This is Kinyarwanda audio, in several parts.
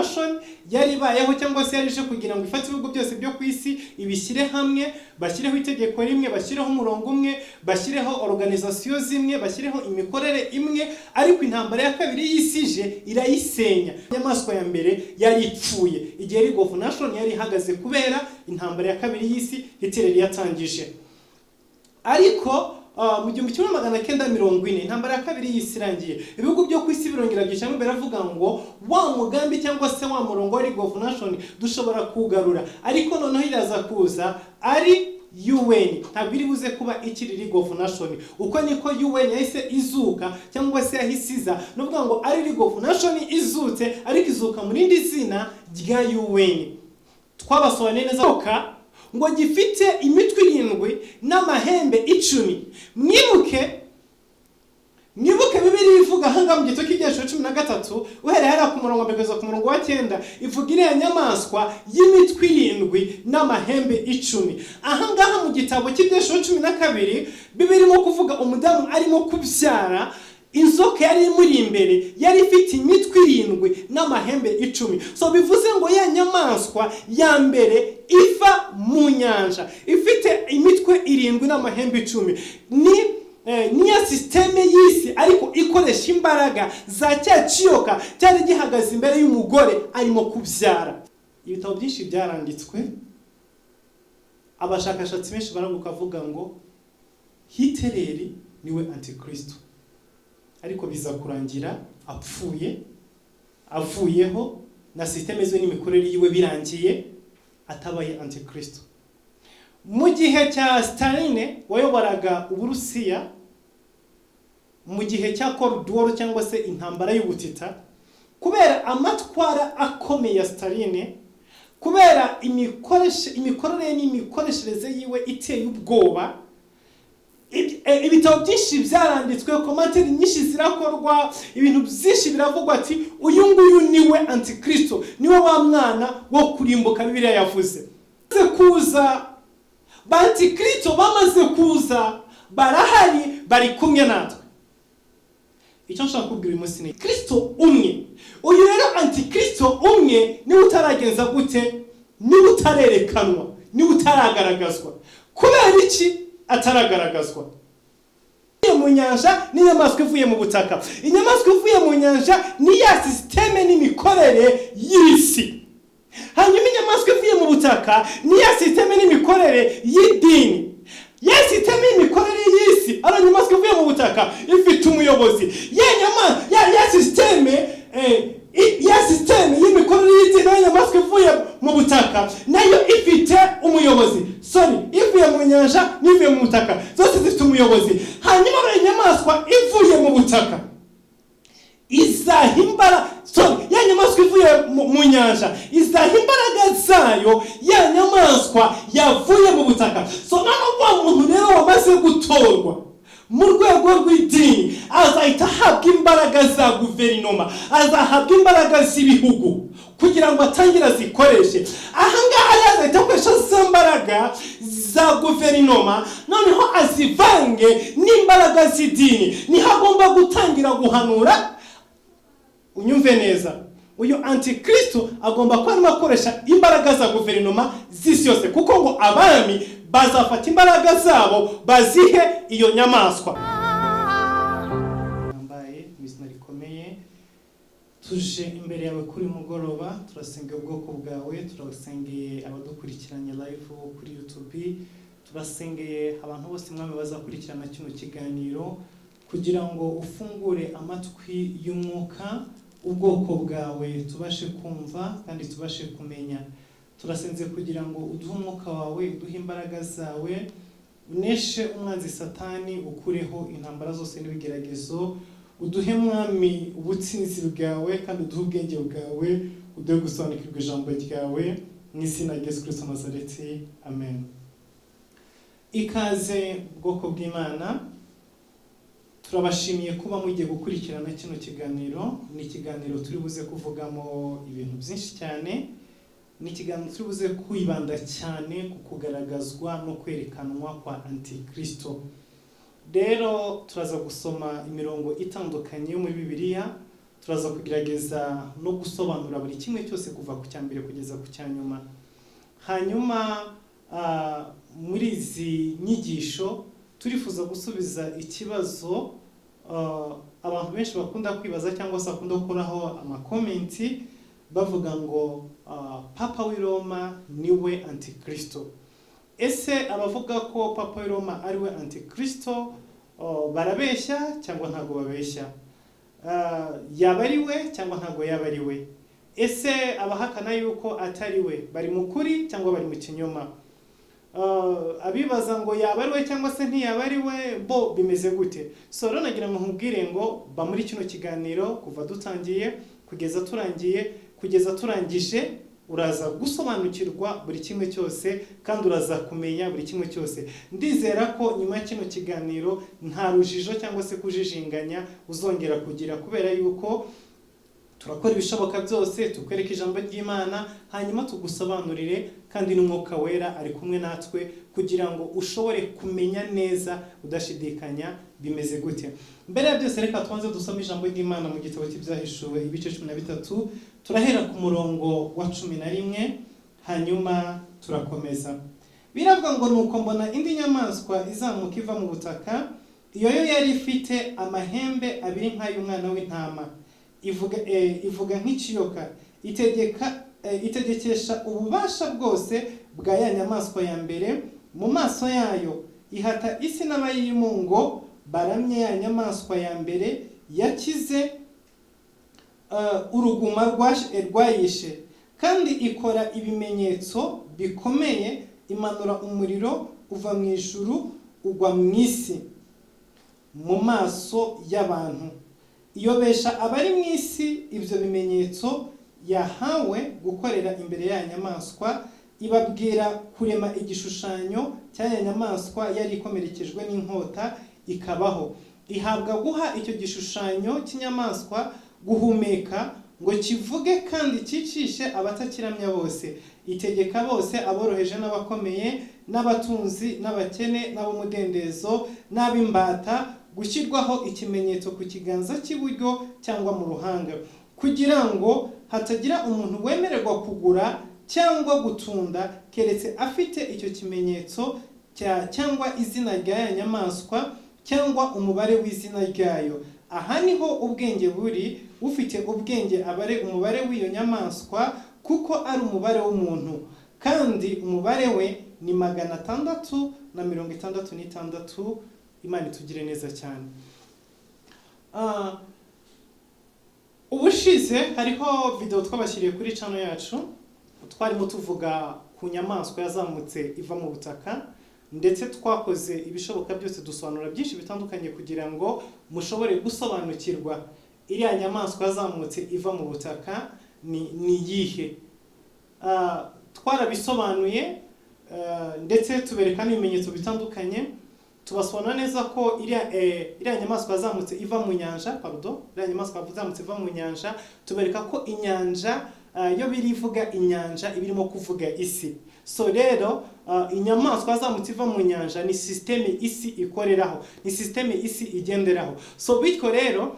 Nation yari ibayeho, cyangwa se yari ije kugira ngo ifate ibihugu byose byo ku isi ibishyire hamwe, bashyireho itegeko rimwe, bashyireho umurongo umwe, bashyireho organisation zimwe, bashyireho imikorere imwe. Ariko intambara ya kabiri y'isi ije irayisenya. Inyamaswa ya mbere yari ipfuye igihe League of Nation yari ihagaze kubera intambara ya kabiri y'isi Hitler yatangije. Ariko mu 1940, intambara ya kabiri y'isi irangiye, ibihugu byo ku isi birongera byicamo, biravuga ngo wa mugambi cyangwa se wa murongo wa League of Nation dushobora kuwugarura, ariko noneho iraza kuza ari UN, ntabwo iri buze kuba ikiri League of Nation. Uko niko UN yahise izuka, cyangwa se yahise iza. Ni ukuvuga ngo ari League of Nation izutse, ariko izuka mu rindi zina rya UN. Twabasobanuriye neza ngo gifite imitwe irindwi n'amahembe 10. Mwibuke Bibiliya ivuga ahangaha mu gitabo cy'Ibyahishuwe 13, uhereye hariya ku murongo mbere kugeza ku murongo wa 9, ivuga iriya nyamaswa y'imitwe irindwi n'amahembe 10. Ahangaha mu gitabo cy'Ibyahishuwe 12, Bibiliya irimo kuvuga umudamu arimo kubyara, inzoka yari imuri imbere yari ifite imitwe irindwi n'amahembe 10. So bivuze ngo ya nyamaswa ya mbere iva mu nyanja ifite imitwe irindwi n'amahembe 10 ni ya système y'isi, ariko ikoresha imbaraga za cya kiyoka cyari gihagaze imbere y'umugore arimo kubyara. Ibitabo byinshi byaranditswe, abashakashatsi benshi baravuga ngo Hitler niwe antikristo, ariko biza kurangira apfuye, avuyeho na système ze n'imikorere yiwe birangiye atabaye antikristo. Mu gihe cya Staline wayoboraga Uburusiya, mu gihe cya Cold War cyangwa se intambara y'ubutita, kubera amatwara akomeye ya Staline, kubera imikorere n'imikoreshereze yiwe iteye ubwoba, ibitabo byinshi byaranditswe, commentaires nyinshi zirakorwa, ibintu byinshi biravugwa ati uyu nguyu niwe antikristo, niwe wa mwana wo kurimbuka Bibiliya yavuze. Kuza ba antikristo bamaze kuza, barahari, bari kumwe natwe. Icyo nshaka kubwira uyu munsi ni Kristo umwe. Uyu rero antikristo umwe niwe utaragenza gute? Niwe utarerekanwa, niwe utaragaragazwa. Kubera iki ataragaragazwa? Mu nyanja n'inyamaswa ivuye mu butaka. Inyamaswa ivuye mu nyanja ni ya système n'imikorere y'isi, hanyuma inyamaswa ivuye mu butaka ni ya système n'imikorere y'idini. Ya système y'imikorere y'isi, ari inyamaswa ivuye mu butaka, ifite umuyobozi. Ya nyama ya système ya système y'imikorere y'idini, nayo inyamaswa ivuye mu butaka nayo ifite umuyobozi. Sorry, ivuye mu nyanja n'ivuye mu butaka zose zifite umuyobozi. Hanyuma buri nyamaswa ivuye mu butaka izaha imbaraga, sorry, ya nyamaswa ivuye mu nyanja izaha imbaraga zayo ya nyamaswa yavuye mu butaka. So noneho wa muntu rero wamaze gutorwa mu rwego rw'idini azahita ahabwa imbaraga za guverinoma, azahabwa imbaraga z'ibihugu kugira ngo atangire azikoreshe. Ahangaha rero azahita akoresha za mbaraga za guverinoma, noneho azivange n'imbaraga z'idini, niho agomba gutangira guhanura. Unyumve neza, uyu antikristo agomba kuba arimo akoresha imbaraga za guverinoma z'isi yose, kuko ngo abami bazafata imbaraga zabo bazihe iyo nyamaswa. Yambaye mu izina rikomeye, tuje imbere yawe kuri mugoroba, turasengera ubwoko bwawe, turasengeye abadukurikiranye live kuri YouTube, turasengeye abantu bose, Mwami, bazakurikirana kino kiganiro, kugira ngo ufungure amatwi y'umwuka ubwoko bwawe tubashe kumva kandi tubashe kumenya. Turasenze kugira ngo uduhe umwuka wawe, uduhe imbaraga zawe, uneshe umwanzi Satani, ukureho intambara zose n'ibigeragezo, uduhe, Mwami, ubutsinzi bwawe, kandi uduhe ubwenge bwawe, uduhe gusobanukirwa ijambo ryawe, mu izina rya Yesu Kristo Nazareti, amen. Ikaze, bwoko bw'Imana. Turabashimiye kuba mugiye gukurikirana kino kiganiro. Ni ikiganiro turi buze kuvugamo ibintu byinshi cyane. Ni ikiganiro turi buze kwibanda cyane ku kugaragazwa no kwerekanwa kwa antikristo. Rero turaza gusoma imirongo itandukanye yo muri Bibiliya. Turaza kugerageza no gusobanura buri kimwe cyose kuva ku cya mbere kugeza ku cya nyuma. Hanyuma muri izi nyigisho turifuza gusubiza ikibazo abantu benshi bakunda kwibaza cyangwa se bakunda gukoraho amacomments, bavuga ngo Papa w'i Roma niwe antikristo. Ese abavuga ko Papa w'i Roma ariwe antikristo barabeshya cyangwa ntabwo babeshya? Yaba ari we cyangwa ntabwo yaba ari we? Ese abahakana yuko atari we bari mu kuri cyangwa bari mu kinyoma? Abibaza ngo yaba ari we cyangwa se ntiyaba ari we, bo bimeze gute? So rero nagira ngo nkubwire ngo ba muri kino kiganiro kuva dutangiye kugeza turangiye, kugeza turangije, uraza gusobanukirwa buri kimwe cyose kandi uraza kumenya buri kimwe cyose. Ndizera ko nyuma ya kino kiganiro nta rujijo cyangwa se kujijinganya uzongera kugira, kubera yuko turakora ibishoboka byose tukwereka ijambo ry'Imana, hanyuma tugusobanurire, kandi n'Umwuka Wera ari kumwe natwe kugira ngo ushobore kumenya neza udashidikanya bimeze gute. Mbere ya byose, reka tubanze dusome ijambo ry'Imana mu gitabo cy'Ibyahishuwe, ibice 13. Turahera ku murongo wa 11, hanyuma turakomeza. Biravuga ngo: "Nuko mbona indi nyamaswa izamuka iva mu butaka. Iyo yo yari ifite amahembe abiri nk'ay'umwana w'intama, ivuga nk'ikiyoka. Itegekesha ububasha bwose bwa ya nyamaswa ya mbere mu maso yayo. Ihata isi n'abayirimo ngo baramye ya nyamaswa ya mbere yakize uruguma rwayishe. Kandi ikora ibimenyetso bikomeye, imanura umuriro uva mu ijuru ugwa mu isi mu maso y'abantu. Iyobesha abari mu isi ibyo bimenyetso yahawe gukorera imbere ya nyamaswa, ibabwira kurema igishushanyo cy'aya nyamaswa yari ikomerekejwe n'inkota ikabaho. Ihabwa guha icyo gishushanyo cy'inyamaswa guhumeka ngo kivuge kandi cyicishe abatakiramya bose. Itegeka bose, aboroheje n'abakomeye, n'abatunzi n'abakene, n'ab'umudendezo n'ab'imbata, gushyirwaho ikimenyetso ku kiganza cy'iburyo cyangwa mu ruhanga, kugira ngo hatagira umuntu wemererwa kugura cyangwa gutunda keretse afite icyo kimenyetso cyangwa izina rya ya nyamaswa cyangwa umubare w'izina ryayo. Aha niho ubwenge buri. Ufite ubwenge abare umubare w'iyo nyamaswa, kuko ari umubare w'umuntu, kandi umubare we ni 666. Imana itugire neza cyane. Ubushize hariho video twabashyiriye kuri channel yacu, twarimo tuvuga ku nyamaswa yazamutse iva mu butaka, ndetse twakoze ibishoboka byose dusobanura byinshi bitandukanye kugira ngo mushobore gusobanukirwa iriya nyamaswa yazamutse iva mu butaka ni iyihe. Twarabisobanuye ndetse tubereka n'ibimenyetso bitandukanye, tubasobanura neza ko iriya nyamaswa yazamutse iva mu nyanja, pardon, iriya nyamaswa yazamutse iva mu nyanja, tubereka ko inyanja, iyo biri ivuga inyanja, iba irimo kuvuga isi. So rero inyamaswa yazamutse iva mu nyanja ni système isi ikoreraho, ni système isi igenderaho. So bityo rero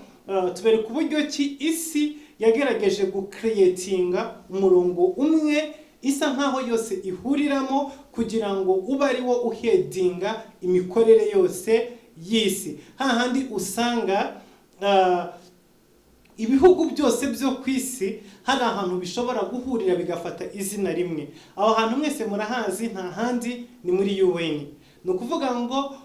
tubereka uburyo ki isi yagerageje gucreatinga umurongo umwe isa nkaho yose ihuriramo, kugira ngo ube ari wo uheadinga imikorere yose y'isi, hahandi usanga ibihugu byose byo ku isi hari ahantu bishobora guhurira bigafata izina rimwe. Aho hantu mwese murahazi, nta handi, ni muri UN. Ni ukuvuga ngo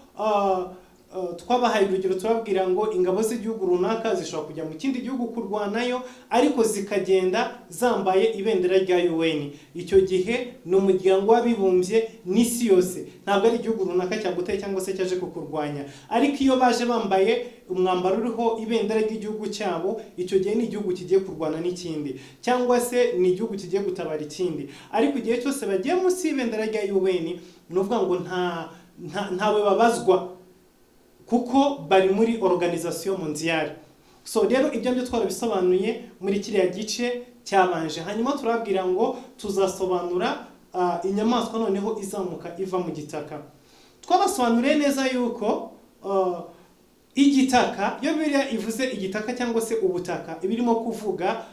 twabahaye urugero, turababwira ngo ingabo z'igihugu runaka zishobora kujya mu kindi gihugu kurwanayo, ariko zikagenda zambaye ibendera rya UN. Icyo gihe ni umuryango w'abibumbye n'isi yose, ntabwo ari igihugu runaka cyaguteye cyangwa se cyaje kukurwanya. Ariko iyo baje bambaye umwambaro uriho ibendera ry'igihugu cyabo, icyo gihe ni igihugu kigiye kurwana n'ikindi cyangwa se ni igihugu kigiye gutabara ikindi. Ariko igihe cyose bagiye munsi y'ibendera rya UN, ni ukuvuga ngo ntawe babazwa, kuko bari muri organisation mondiale. So rero ibyo ngibyo twarabisobanuye muri kiriya gice cyabanje. Hanyuma turababwira ngo tuzasobanura inyamaswa noneho izamuka iva mu gitaka. Twabasobanuriye neza yuko Igitaka, iyo Bibiliya ivuze igitaka cyangwa se ubutaka, iba irimo kuvuga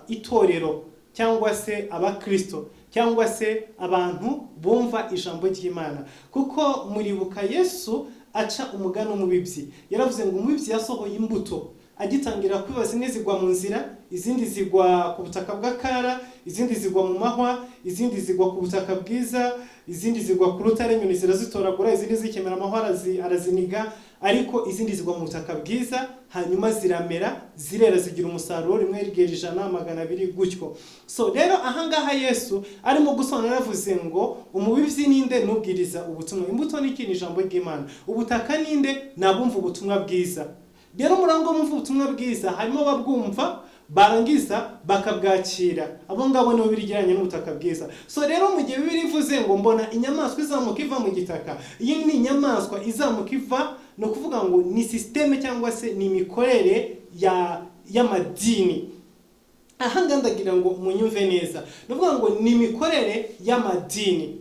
itorero cyangwa se abakristo cyangwa se abantu bumva ijambo ry'Imana. Kuko muribuka Yesu aca umugani umubibyi, yaravuze ngo umubibyi yasohoye imbuto, agitangira kwiba zimwe zigwa mu nzira, izindi zigwa ku butaka bw'akara, izindi zigwa mu mahwa, izindi zigwa ku butaka bwiza, izindi zigwa ku rutare, inyoni zirazitoragura, izindi zikemera amahwa araziniga, ariko izindi zigwa mu butaka bwiza, hanyuma ziramera, zirera, zigira umusaruro, rimwe rigera 100, 200 gutyo. So rero ahangaha Yesu arimo gusobanura, yaravuze ngo umubibyi ninde? Nubwiriza ubutumwa. Imbuto ni iki? Ni ijambo ry'Imana. Ubutaka ninde? Ni abumva ubutumwa bwiza. Rero umurango w'abumva ubutumwa bwiza harimo ababwumva barangiza bakabwakira, abo ngabo nibo bigereranya n'ubutaka bwiza. So rero mu gihe Bibiliya ivuze ngo mbona inyamaswa izamuka iva mu gitaka, iyi ni inyamaswa izamuka iva, ni ukuvuga ngo ni système cyangwa se ni imikorere y'amadini. Aha ngaha ndagira ngo munyumve neza, ni ukuvuga ngo ni imikorere y'amadini.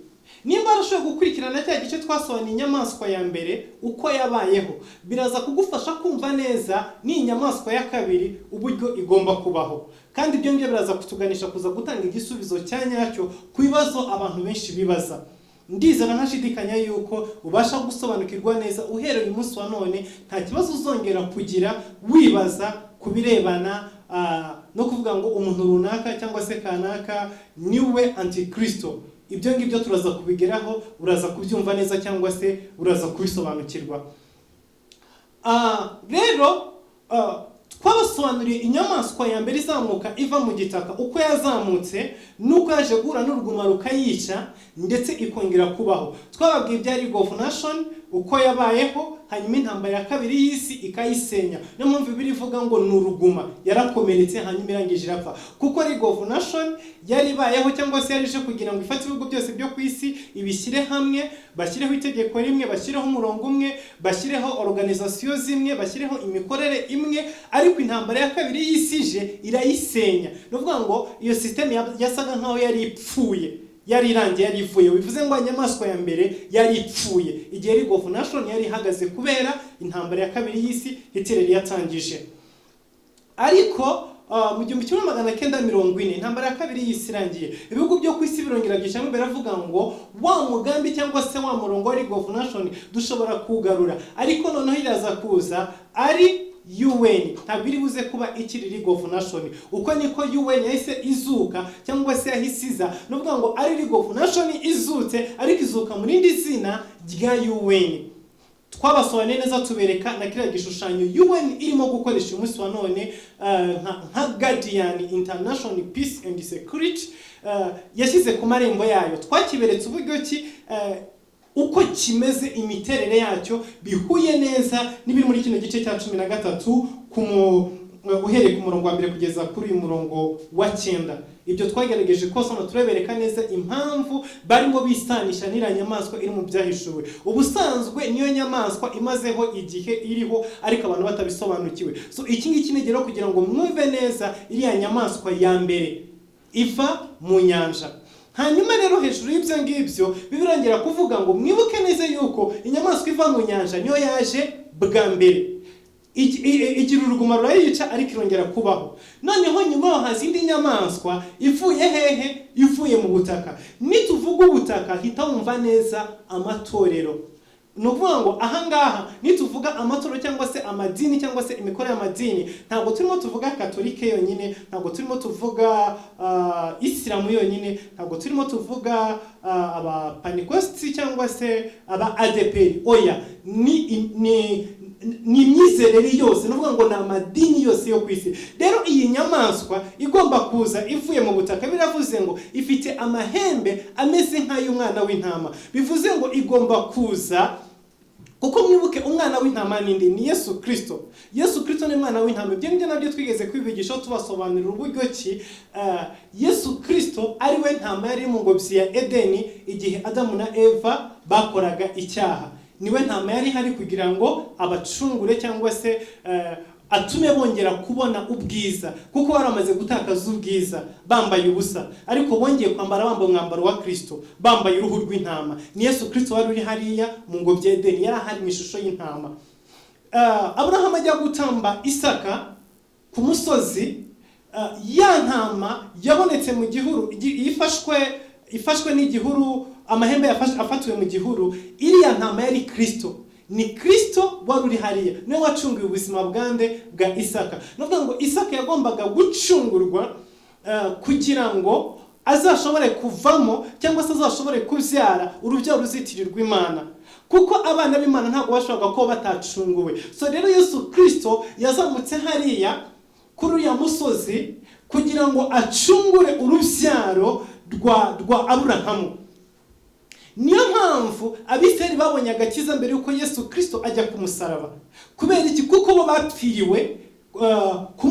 Nimba warashoboye gukurikirana cya gice twasobanuye inyamaswa ya mbere uko yabayeho, biraza kugufasha kumva neza ni inyamaswa ya kabiri uburyo igomba kubaho. Kandi ibyo ngibyo biraza kutuganisha kuza gutanga igisubizo cya nyacyo ku bibazo abantu benshi bibaza. Ndizera ntashidikanya yuko ubasha gusobanukirwa neza uhereye uyu munsi wa none, nta kibazo uzongera kugira wibaza ku birebana no kuvuga ngo umuntu runaka cyangwa se kanaka niwe antikristo. Ibyo ngibyo turaza kubigeraho, uraza kubyumva neza cyangwa se uraza kubisobanukirwa. Rero twabasobanuriye inyamaswa ya mbere izamuka iva mu gitaka uko yazamutse nuko yaje guhura n'uruguma rukayica ndetse ikongera kubaho. Twababwiye ibya League of Nations uko yabayeho, hanyuma intambara ya kabiri y'isi ikayisenya. Niyo mpamvu Bibiliya ivuga ngo ni uruguma, yarakomeretse hanyuma irangije irapfa. Kuko League of Nations yari ibayeho cyangwa se yari ije kugira ngo ifate ibihugu byose byo ku isi ibishyire hamwe, bashyireho itegeko rimwe, bashyireho umurongo umwe, bashyireho organisation zimwe, bashyireho imikorere imwe, ariko intambara ya kabiri y'isi ije irayisenya. Ni ukuvuga ngo iyo system yasaga nkaho yari ipfuye, yari irangiye, yari ivuye. Bivuze ngo inyamaswa ya mbere yari ipfuye igihe League of Nations yari ihagaze kubera intambara ya kabiri y'isi Hitler yatangije. Ariko mu 1940 intambara ya kabiri y'isi irangiye, ibihugu byo ku isi birongera byishyiramo, biravuga ngo wa mugambi cyangwa se wa murongo wa League of Nations dushobora kuwugarura, ariko noneho iraza kuza ari UN, ntabwo iri buze kuba ikiri League of Nations. Uko niko UN yahise izuka cyangwa se yahise iza, ni ukuvuga ngo ari League of Nations izutse, ariko izuka mu rindi zina rya UN. Twabasobanuriye neza, tubereka na kiriya gishushanyo UN irimo gukoresha uyu munsi wa none, nka Guardian International Peace and Security, yashyize ku marembo yayo. Twakiberetse uburyo ki uko kimeze, imiterere yacyo bihuye neza n'ibiri muri kino gice cya 13, uhereye ku murongo wa mbere kugeza kuri uyu murongo wa 9. Ibyo twagerageje kose hano turabereka neza impamvu barimo bisanisha n'iriya nyamaswa iri mu byahishuwe. Ubusanzwe niyo nyamaswa imazeho igihe iriho, ariko abantu batabisobanukiwe. So iki ngiki ni rero kugira ngo mwumve neza iriya nyamaswa ya mbere iva mu nyanja. Hanyuma rero hejuru y'ibyo ngibyo bibirongera kuvuga ngo mwibuke neza yuko inyamaswa iva mu nyanja niyo yaje bwa mbere, igira uruguma rurayica, ariko irongera kubaho. Noneho nyuma yaho haza indi nyamaswa ivuye hehe? Ivuye mu butaka. Nituvuga ubutaka hita wumva neza amatorero. Ni ukuvuga ngo ahangaha nituvuga amatorero cyangwa se amadini cyangwa se imikorere y'amadini, ntabwo turimo tuvuga katolike yonyine, ntabwo turimo tuvuga isilamu yonyine, ntabwo turimo tuvuga abapanekositi cyangwa se aba ADEPR. Oya, ni imyizerere yose, ni ukuvuga ngo ni amadini yose yo ku isi. Rero iyi nyamaswa igomba kuza ivuye mu butaka, biravuze ngo ifite amahembe ameze nk'ay'umwana w'intama. Bivuze ngo igomba kuza, kuko mwibuke umwana w'intama ninde? Ni Yesu Kristo. Yesu Kristo ni umwana w'intama. Ibyo ngibyo nabyo twigeze kwibigisha, tubasobanurira uburyo ki Yesu Kristo ari we ntama yari mu ngobyi ya Edeni igihe Adamu na Eva bakoraga icyaha. Niwe ntama yari ihari kugira ngo abacungure cyangwa se atume bongera kubona ubwiza, kuko bari bamaze gutakaza ubwiza bambaye ubusa, ariko bongeye kwambara, bambaye umwambaro wa Kristo, bambaye uruhu rw'intama. Ni Yesu Kristo wari uri hariya mu ngobyi ya Edeni, yari ahari mu ishusho y'intama. Aburahamu ajya gutamba Isaka ku musozi, ya ntama yabonetse mu gihuru, ifashwe n'igihuru, amahembe afatiwe mu gihuru, iriya ntama yari Kristo. Ni Kristo wari uri hariya, niwe wacunguye ubuzima bwande? Bwa Isaka. Ni ukuvuga ngo Isaka yagombaga gucungurwa kugira ngo azashobore kuvamo cyangwa se azashobore kubyara urubyaro ruzitirirwa Imana, kuko abana b'Imana ntabwo bashoboraga kuba batacunguwe. So rero Yesu Kristo yazamutse hariya kuri uriya musozi kugira ngo acungure urubyaro rwa Aburahamu. Niyo mpamvu Abisirayeli babonye agakiza mbere y'uko Yesu Kristo ajya ku musaraba. Kubera iki? Kuko bo bapfiriwe ku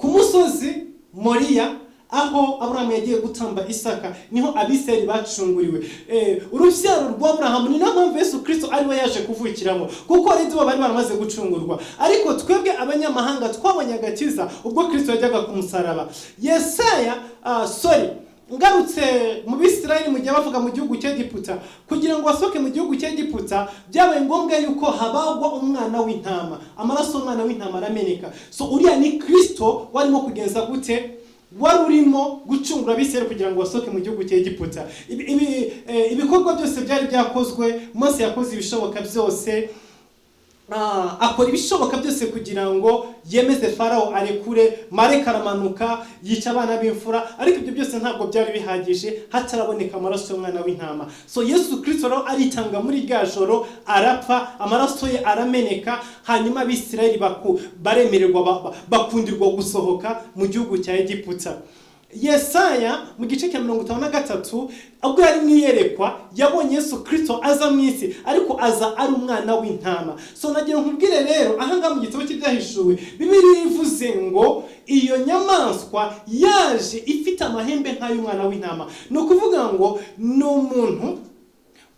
musozi Moriya, aho Aburahamu yagiye gutamba Isaka, niho Abisirayeli bacunguriwe urubyaro rwa Aburahamu. Ni nayo mpamvu Yesu Kristo ariwe yaje kuvukiramo, kuko ari bo bari baramaze gucungurwa. Ariko twebwe abanyamahanga twabonye agakiza ubwo Kristo yajyaga ku musaraba. Yesaya, sorry, ngarutse mu Bisirayeli, mu gihe bavuga mu gihugu cy'Egiputa, kugira ngo basohoke mu gihugu cy'Egiputa byabaye ngombwa yuko habagwa umwana w'intama, amaraso y'umwana w'intama arameneka. So uriya ni Kristo warimo kugenza gute? Wari urimo gucungura Abisirayeli kugira ngo basohoke mu gihugu cy'Egiputa. Ibikorwa byose byari byakozwe. Mose yakoze ibishoboka byose, akora ibishoboka byose kugira ngo yemeze Farawo arekure. Mareka aramanuka yica abana b'imfura, ariko ibyo byose ntabwo byari bihagije hataraboneka amaraso y'umwana w'intama. So Yesu Kristo rero aritanga muri rya joro, arapfa, amaraso ye arameneka, hanyuma Abisirayeli baremererwa, bakundirwa gusohoka mu gihugu cya Egiputa. Yesaya mu gice cya 53, ubwo yari mu iyerekwa, yabonye Yesu Kristo aza mu isi, ariko aza ari umwana w'intama. So nagira nkubwire rero, ahangaha mu gitabo cy'Ibyahishuwe, Bibiliya ivuze ngo iyo nyamaswa yaje ifite amahembe nk'ay'umwana w'intama. Ni ukuvuga ngo ni umuntu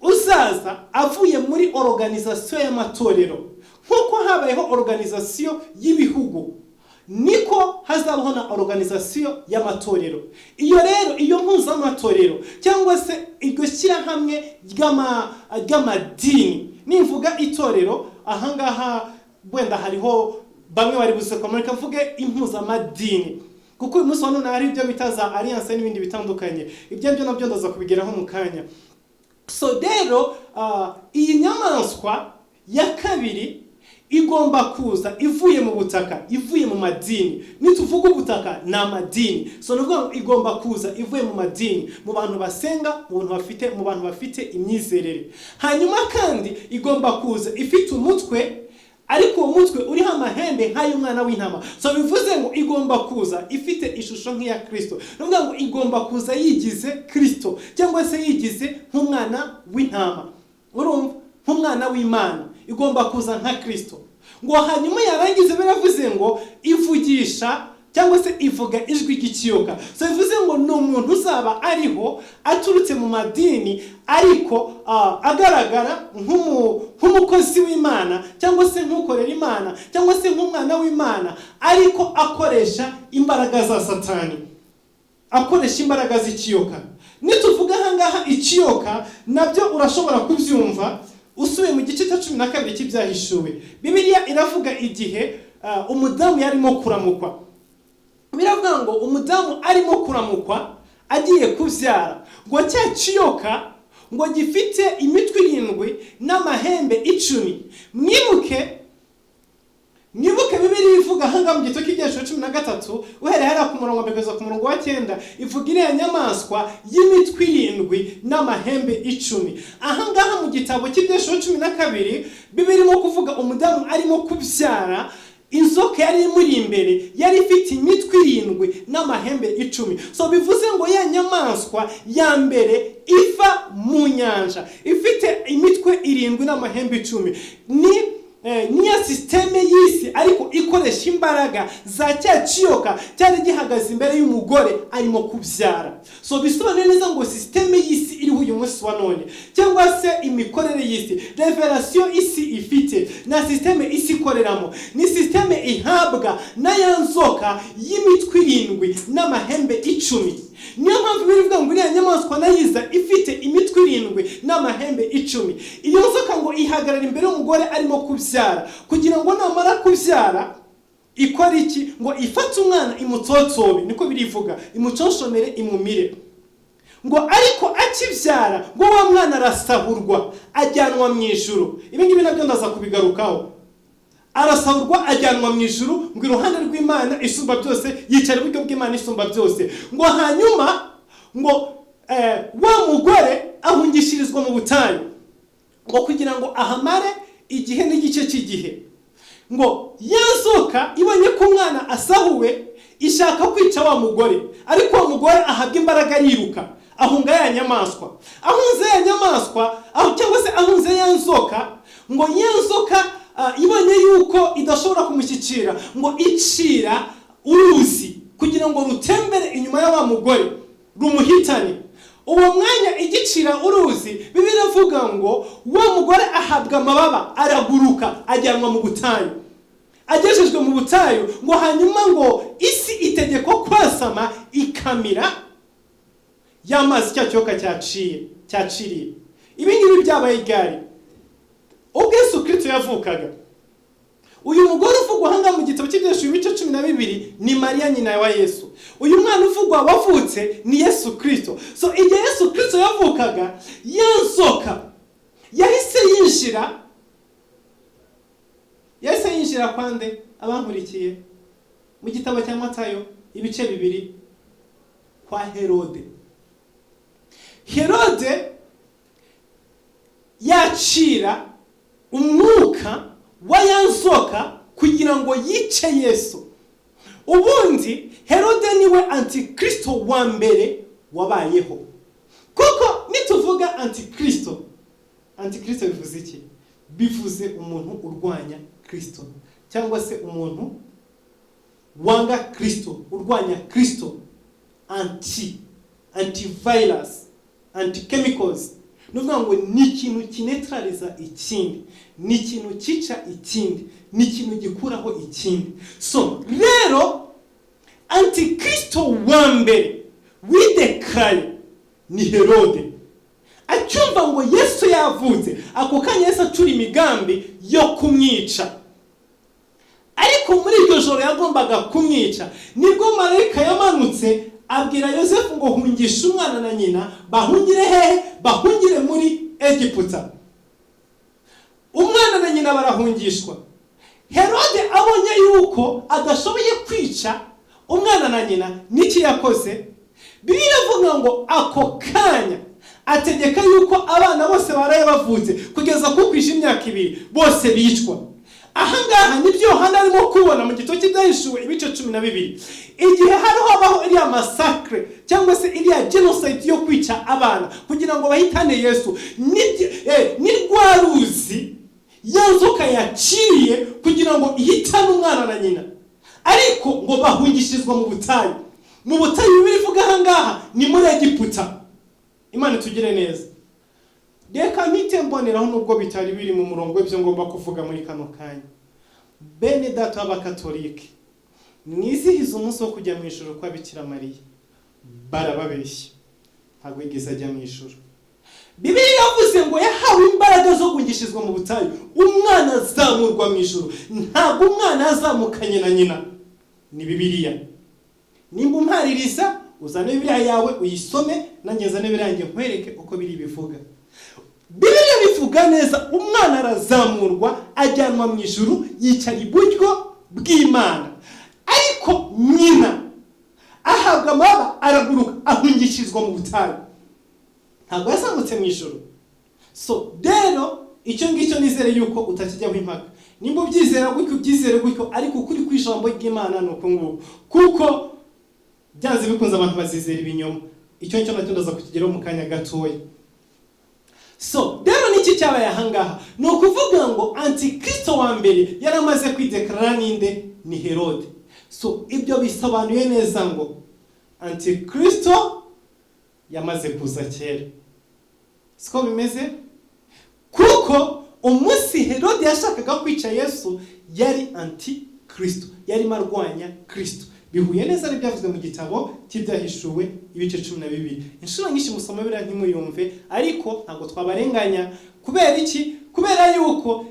uzaza avuye muri organization y'amatorero. Nk'uko habayeho organization y'ibihugu, niko hazabaho na organization y'amatorero. Iyo rero, iyo mpuzamatorero cyangwa se iryo shyirahamwe ry'amadini, nimvuga itorero ahangaha wenda hariho bamwe bari buze, reka mvuge impuzamadini, kuko uyu munsi wa none hari ibyo bita za alliance n'ibindi bitandukanye. Ibyo byo nabyo ndaza kubigeraho mu kanya. So rero iyi nyamaswa ya kabiri igomba kuza ivuye mu butaka, ivuye mu madini. Nituvuga ubutaka, ni amadini. So ni ukuvuga ngo igomba kuza ivuye mu madini, mu bantu basenga, mu bantu bafite imyizerere. Hanyuma kandi igomba kuza ifite umutwe, ariko uwo mutwe uriho amahembe nk'ay'umwana w'intama. So bivuze ngo igomba kuza ifite ishusho nk'iya Kristo. Ni ukuvuga ngo igomba kuza yigize Kristo cyangwa se yigize nk'umwana w'intama, urumva, nk'umwana w'Imana. Igomba kuza nka Kristo. Ngo hanyuma yarangiza, biravuze ngo ivugisha cyangwa se ivuga ijwi ry'ikiyoka. So bivuze ngo ni umuntu uzaba ariho aturutse mu madini, ariko agaragara nk'umukozi w'Imana cyangwa se nk'ukorera Imana cyangwa se nk'umwana w'Imana, ariko akoresha imbaraga za Satani, akoresha imbaraga z'ikiyoka. Nituvuga ahangaha ikiyoka, nabyo urashobora kubyumva usubiye mu gice cya 12 cy'Ibyahishuwe. Bibiliya iravuga igihe umudamu yarimo kuramukwa. Biravuga ngo umudamu arimo kuramukwa agiye kubyara, ngo cya kiyoka ngo gifite imitwe irindwi n'amahembe 10. Mwibuke Bibiliya ivuga ahangaha mu gitabo cy'Ibyahishuwe 13, uhereye hariya ku murongo wa mbere kugeza ku murongo wa cyenda, ivuga iriya nyamaswa y'imitwe irindwi n'amahembe 10. Ahangaha mu gitabo cy'Ibyahishuwe 12, Bibiliya irimo kuvuga umudamu arimo kubyara, inzoka yari imuri imbere yari ifite imitwe irindwi n'amahembe 10. So bivuze ngo ya nyamaswa ya mbere iva mu nyanja ifite imitwe irindwi n'amahembe 10 ni niya système y'isi, ariko ikoresha imbaraga za cya kiyoka cyari gihagaze imbere y'umugore arimo kubyara. So bisobanuye neza ngo système y'isi iriho uyu munsi wa none, cyangwa se imikorere y'isi, révélation isi ifite na système isi ikoreramo, ni système ihabwa na ya nzoka y'imitwe irindwi n'amahembe 10. Niyo mpamvu bivuga ngo iriya nyamaswa nayiza ifite imitwe 7 n'amahembe 10. Iyo nzoka ngo ihagarara imbere y'umugore arimo kubyara, kugira ngo namara kubyara ikora iki? Ngo ifate umwana imutsotsobe, niko birivuga, imuconshomere, imumire. Ngo ariko akibyara ngo wa mwana arasahurwa ajyanwa mu ijuru. Ibi ngibi nabyo ndaza kubigarukaho. Arasahurwa ajyanwa mu ijuru, ngo iruhande rw'Imana isumba byose, yicara iburyo bw'Imana isumba byose. Ngo hanyuma ngo wa mugore ahungishirizwa mu butayu, ngo kugira ngo ahamare igihe n'igice cy'igihe. Ngo ya nzoka ibonye ko umwana asahuwe, ishaka kwica wa mugore, ariko wa mugore ahabwa imbaraga ariruka ahunga ya nyamaswa. Ahunze ya nyamaswa, aho cyangwa se ahunze ya nzoka, ngo ya nzoka ibonye yuko idashobora kumushyikira, ngo icira uruzi kugira ngo rutembere inyuma ya wa mugore rumuhitane. Uwo mwanya igicira uruzi, Bibiliya iravuga ngo wa mugore ahabwa amababa araguruka ajyanwa mu butayu. Agejejwe mu butayu, ngo hanyuma ngo isi itegekwa kwasama ikamira y'amazi cya cyoka cyaciriye. Ibi ngibi byabaye igare ubwo Yesu Kristo yavukaga. Uyu mugore uvugwa aha ngaha mu gitabo cy'Ibyahishuriwe ibice 12 ni Mariya nyina wa Yesu. Uyu mwana uvugwa wavutse ni Yesu Kristo. So igihe Yesu Kristo yavukaga, ya nzoka yahise yinjira kwande? Abankurikiye mu gitabo cya Matayo ibice 2 kwa Herode. Herode yacira umwuka wa ya nzoka kugira ngo yice Yesu. Ubundi Herode niwe antikristo wa mbere wabayeho. Kuko nituvuga antikristo, antikristo bivuze iki? Bivuze umuntu urwanya Kristo, cyangwa se umuntu wanga Kristo, urwanya Kristo. Antivirus, antichemicals, ni ukuvuga ngo ni ikintu kineutraliza ikindi, ni ikintu cyica ikindi, ni ikintu gikuraho ikindi. So rero antikristo wa mbere widekaraye ni Herode. Acyumva ngo Yesu yavutse, ako kanya Yesu acura imigambi yo kumwica. Ariko muri iryo joro yagombaga kumwica, nibwo marayika yamanutse abwira Yosefu ngo hungishe umwana na nyina, bahungire hehe? Bahungire muri Egiputa. Umwana na nyina barahungishwa. Herode abonye yuko adashoboye kwica umwana na nyina, niki yakoze? Bibiliya iravuga ngo ako kanya ategeka yuko abana bose baraye bavutse kugeza ku kwije imyaka 2 bose bicwa. Ahangaha nibyo Yohana arimo kubona mu gitabo cy'Ibyahishuwe ibice 12, igihe hariho habaho iriya massacre cyangwa se iriya genocide yo kwica abana kugira ngo bahitane Yesu. Ni rwa ruzi ya nzoka yaciriye kugira ngo ihitane umwana na nyina, ariko ngo bahungishirizwa mu butayu. Mu butayu Bibiliya ivuga ahangaha ni muri Egiputa. Imana itugire neza. Reka mpite mboneraho, nubwo bitari biri mu murongo w'ibyo ngomba kuvuga muri kano kanya. Bene data b'Abakatolike mwizihiza umunsi wo kujya mu ijuru kwa Bikira Mariya, barababeshya, ntabwo yigeze ajya mu ijuru. Bibiliya yavuze ngo yahawe imbaraga zo guhungishirizwa mu butayu, umwana azamurwa mu ijuru. Ntabwo umwana yazamukanye na nyina, ni Bibiliya. Nimba umpaririza, uzane Bibiliya yawe uyisome, nanjye nzane Bibiliya yanjye nkwereke uko biri bivuga. Bibiliya bivuga neza, umwana arazamurwa ajyanwa mu ijuru, yicara iburyo bw'Imana. Ariko nyina ahabwa amababa araguruka ahungishirizwa mu butayu, ntabwo yazamutse mu ijuru. So rero icyo ngicyo nizere yuko utakijyaho impaka. Nimba ubyizera gutyo ubyizere gutyo, ariko ukuri kw'ijambo ry'Imana ni uko nguko, kuko byanze bikunze abantu bazizera ibinyoma. Icyo ngicyo nacyo ndaza kukigeraho mu kanya gatoya. So rero niki cyabaye ahangaha? Ni ukuvuga ngo antikristo wa mbere yaramaze kwidekarara ninde? Ni Herode. So ibyo bisobanuye neza ngo antikristo yamaze kuza kera. Siko bimeze? Kuko umunsi Herode yashakaga kwica Yesu yari antikristo, yarimo arwanya Kristo, Bihuye neza n'ibyavuzwe mu gitabo cy'Ibyahishuwe, ibice 12. Inshuro nyinshi musoma biriya ntimuyumve, ariko ntabwo twabarenganya. Kubera iki? Kubera yuko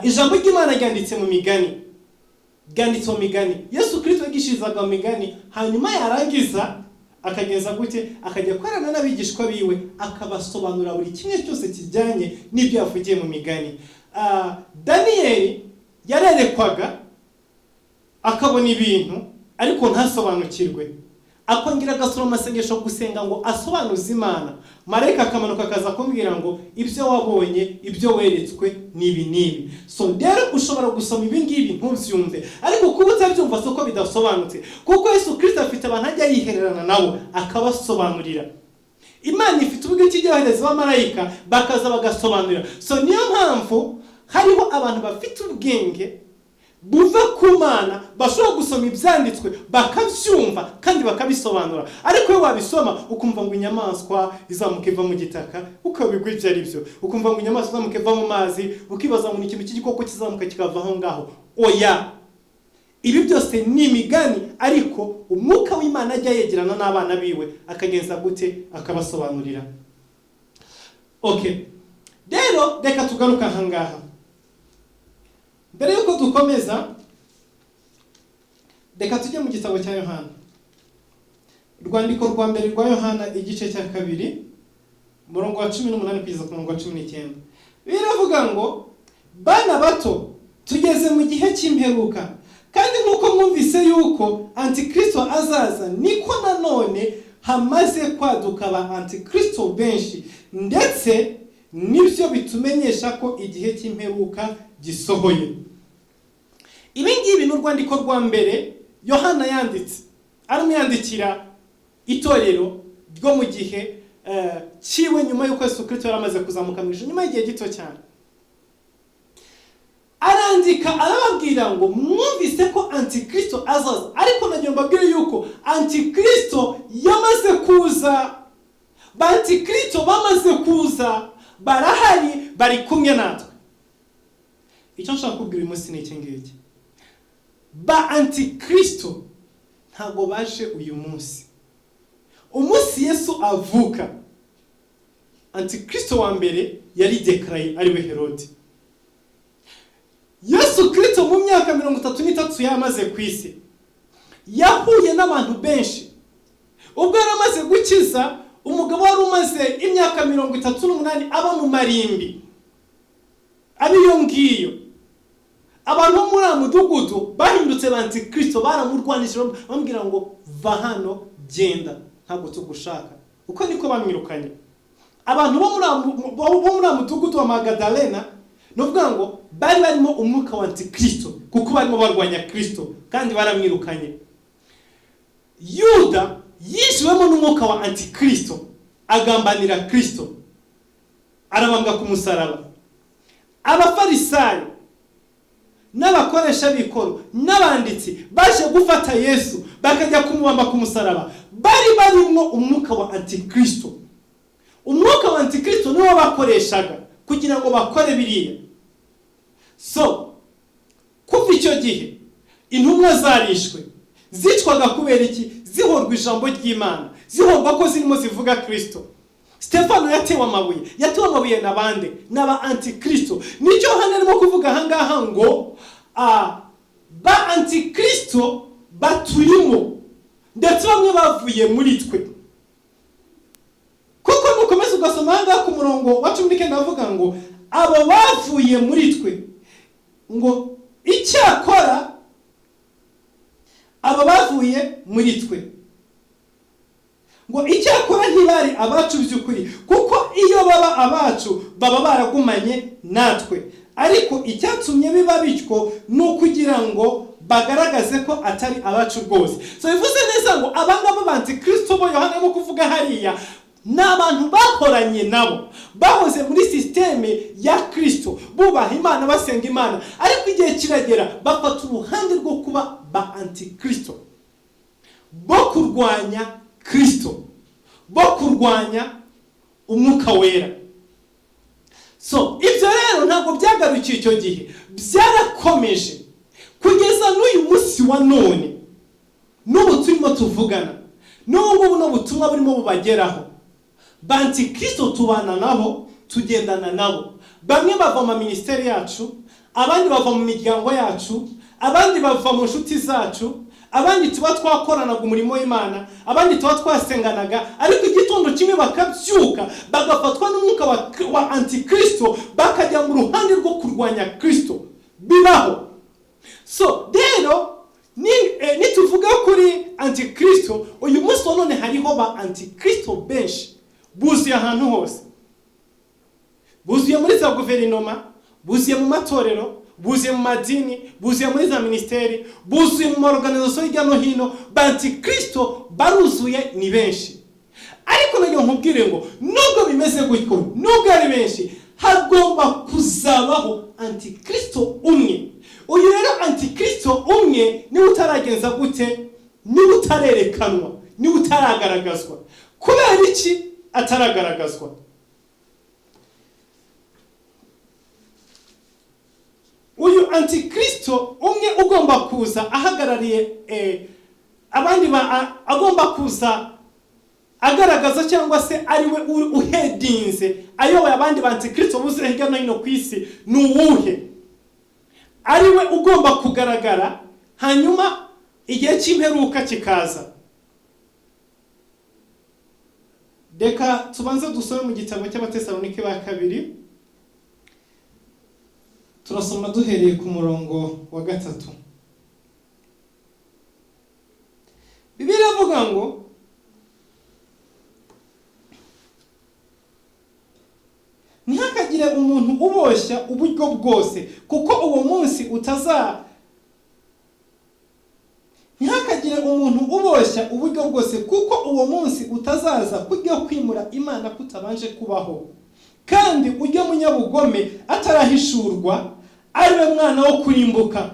ijambo ry'Imana ryanditse mu migani, ryanditse mu migani. Yesu Kirisito yigishirizaga mu migani, hanyuma yarangiza akagenza gute? Akajya akorana n'abigishwa biwe, akabasobanurira buri kimwe cyose kijyanye n'ibyo yavugiye mu migani. Daniyeli yarerekwaga akabona ibintu, ariko ntasobanukirwe, akongera agasoma amasengesho, gusenga ngo asobanuze Imana. Marayika akamanuka akaza kumbwira ngo ibyo wabonye, ibyo weretswe ni ibi n'ibi. So rero ushobora gusoma ibi ngibi ntubyumve, ariko kuba utabyumva si uko bidasobanutse, kuko Yesu Kirisito afite abantu ajya yihererana nabo akabasobanurira. Imana ifite uburyo ijya yohereza abamarayika bakaza bagasobanurira. So niyo mpamvu hariho abantu bafite ubwenge buva ku Mana, bashobora gusoma ibyanditswe bakabyumva kandi bakabisobanura. Ariko iyo wabisoma ukumva ngo inyamaswa izamuka iva mu gitaka, ukabigwa ibyo ari byo, ukumva ngo inyamaswa izamuka iva mu mazi, ukibaza ngo ni ikintu cy'igikoko kizamuka kikava aho ngaho. Oya, ibi byose ni imigani, ariko umwuka w'Imana ajya yegerana n'abana biwe akagenza gute? Akabasobanurira. Okay, rero reka tugaruke aha ngaha. Mbere yuko dukomeza, reka tujye mu gitabo cya Yohana, urwandiko rwa mbere rwa Yohana, igice cya 2, umurongo wa 18 kugeza ku murongo wa 19. Biravuga ngo: bana bato, tugeze mu gihe cy'imperuka, kandi nk'uko mwumvise yuko antikristo azaza, niko nanone hamaze kwaduka ba antikristo benshi, ndetse nibyo bitumenyesha ko igihe cy'imperuka gisohoye. Ibi ngibi ni urwandiko rwa mbere Yohana yanditse, aramwandikira itorero ryo mu gihe cyiwe, nyuma y'uko Yesu Kristo yari amaze kuzamuka mu ijuru, nyuma y'igihe gito cyane. Arandika arababwira ngo mwumvise ko antikristo azaza, ariko nagira mbabwire yuko antikristo yamaze kuza. Ba antikristo bamaze kuza, barahari, bari kumwe natwe. Icyo nshaka kubwira uyu munsi ni iki ngiki: ba antikristo ntabwo baje uyu munsi. Umunsi Yesu avuka, antikristo wa mbere yari dekaraye, ariwe Herode. Yesu Kristo mu myaka 33 yamaze ku isi yahuye n'abantu benshi. Ubwo yari amaze gukiza umugabo wari umaze imyaka 38 aba mu marimbi, abiyo ngiyo, abantu bo muri mudugudu bahindutse ba antikristo, baramurwanije, bamubwira ngo va hano, genda, ntabwo tugushaka. Uko niko bamwirukanye. Abantu bo muri mudugudu wa Magadalena, ni ukuvuga ngo bari barimo umwuka wa antikristo, kuko barimo barwanya Kristo kandi baramwirukanye. Yuda yishiwemo n'umwuka wa antikristo, agambanira Kristo, arabambwa ku musaraba. Abafarisayo n'abakoresha b'ikoro n'abanditsi baje gufata Yesu bakajya kumubamba ku musaraba, bari barimo umwuka wa antikristo. Umwuka wa antikristo niwo bakoreshaga kugira ngo bakore biriya. So kuva icyo gihe intumwa zarishwe, zicwaga kubera iki? Zihorwa ijambo ry'Imana, zihorwa ko zirimo zivuga Kristo. Stefano yatewe amabuye, yatewe amabuye na bande? N'aba antikristo. Nicyo hano arimo kuvuga aha ngaha ngo ba antikristo baturimo, ndetse bamwe bavuye muri twe. Kuko nukomeza ugasoma aha ngaha ku murongo wa 19, avuga ngo abo bavuye muri twe, ngo icyakora abo bavuye muri twe, ngo icyakora ntibari abacu by'ukuri, kuko iyo baba abacu baba baragumanye natwe, ariko icyatumye biba bityo ni ukugira ngo bagaragaze ko atari abacu rwose. So bivuze neza ngo abangaba ba antikristo bo Yohana arimo kuvuga hariya ni abantu bahoranye nabo, bahoze muri sisiteme ya Kristo, bubaha Imana, basenga Imana, ariko igihe kiragera bafata uruhande rwo kuba ba antikristo, bo kurwanya Kristo, bo kurwanya umwuka wera. So ibyo rero ntabwo byagarukiye icyo gihe, byarakomeje kugeza n'uyu munsi wa none. N'ubu turimo tuvugana, n'ubu ngubu n'ubutumwa burimo bubageraho. Ba antikristo tubana nabo, tugendana nabo. Bamwe bava mu minisiteri yacu, abandi bava mu miryango yacu, abandi bava mu nshuti zacu, abandi tuba twakoranaga umurimo w'Imana, abandi tuba twasenganaga, ariko igitondo kimwe bakabyuka bagafatwa n'umwuka wa antikristo, bakajya mu ruhande rwo kurwanya Kristo. Bibaho. So rero nituvuga kuri antikristo, uyu munsi wa none hariho ba antikristo benshi buzuye ahantu hose, buzuye muri za guverinoma, buzuye mu matorero, buzuye mu madini, buzuye muri za minisiteri, buzuye mu maorganizasiyo hirya no hino. Ba antikristo baruzuye, ni benshi. Ariko nayo nkubwire ngo nubwo bimeze gutyo, nubwo ari benshi, hagomba kuzabaho antikristo umwe. Uyu rero antikristo umwe niwe utaragenza gute, niwe utarerekanwa, niwe utaragaragazwa. Kubera iki ataragaragazwa? Uyu antikristo umwe ugomba kuza ahagarariye abandi, agomba kuza agaragaza cyangwa se ariwe uhedinze ayoboye abandi ba antikristo buzuye hirya no hino ku isi, ni uwuhe? Ariwe ugomba kugaragara, hanyuma igihe cy'imperuka kikaza. Reka tubanze dusome mu gitabo cy'Abatesalonike ba kabiri, turasoma duhereye ku murongo wa 3. Bibiliya iravuga ngo ntihakagire umuntu uboshya uburyo bwose, kuko uwo munsi utaza. Ntihakagire umuntu uboshya uburyo bwose, kuko uwo munsi utazaza kujya kwimura Imana kutabanje kubaho, kandi ujya munyabugome atarahishurwa, ariwe mwana wo kurimbuka.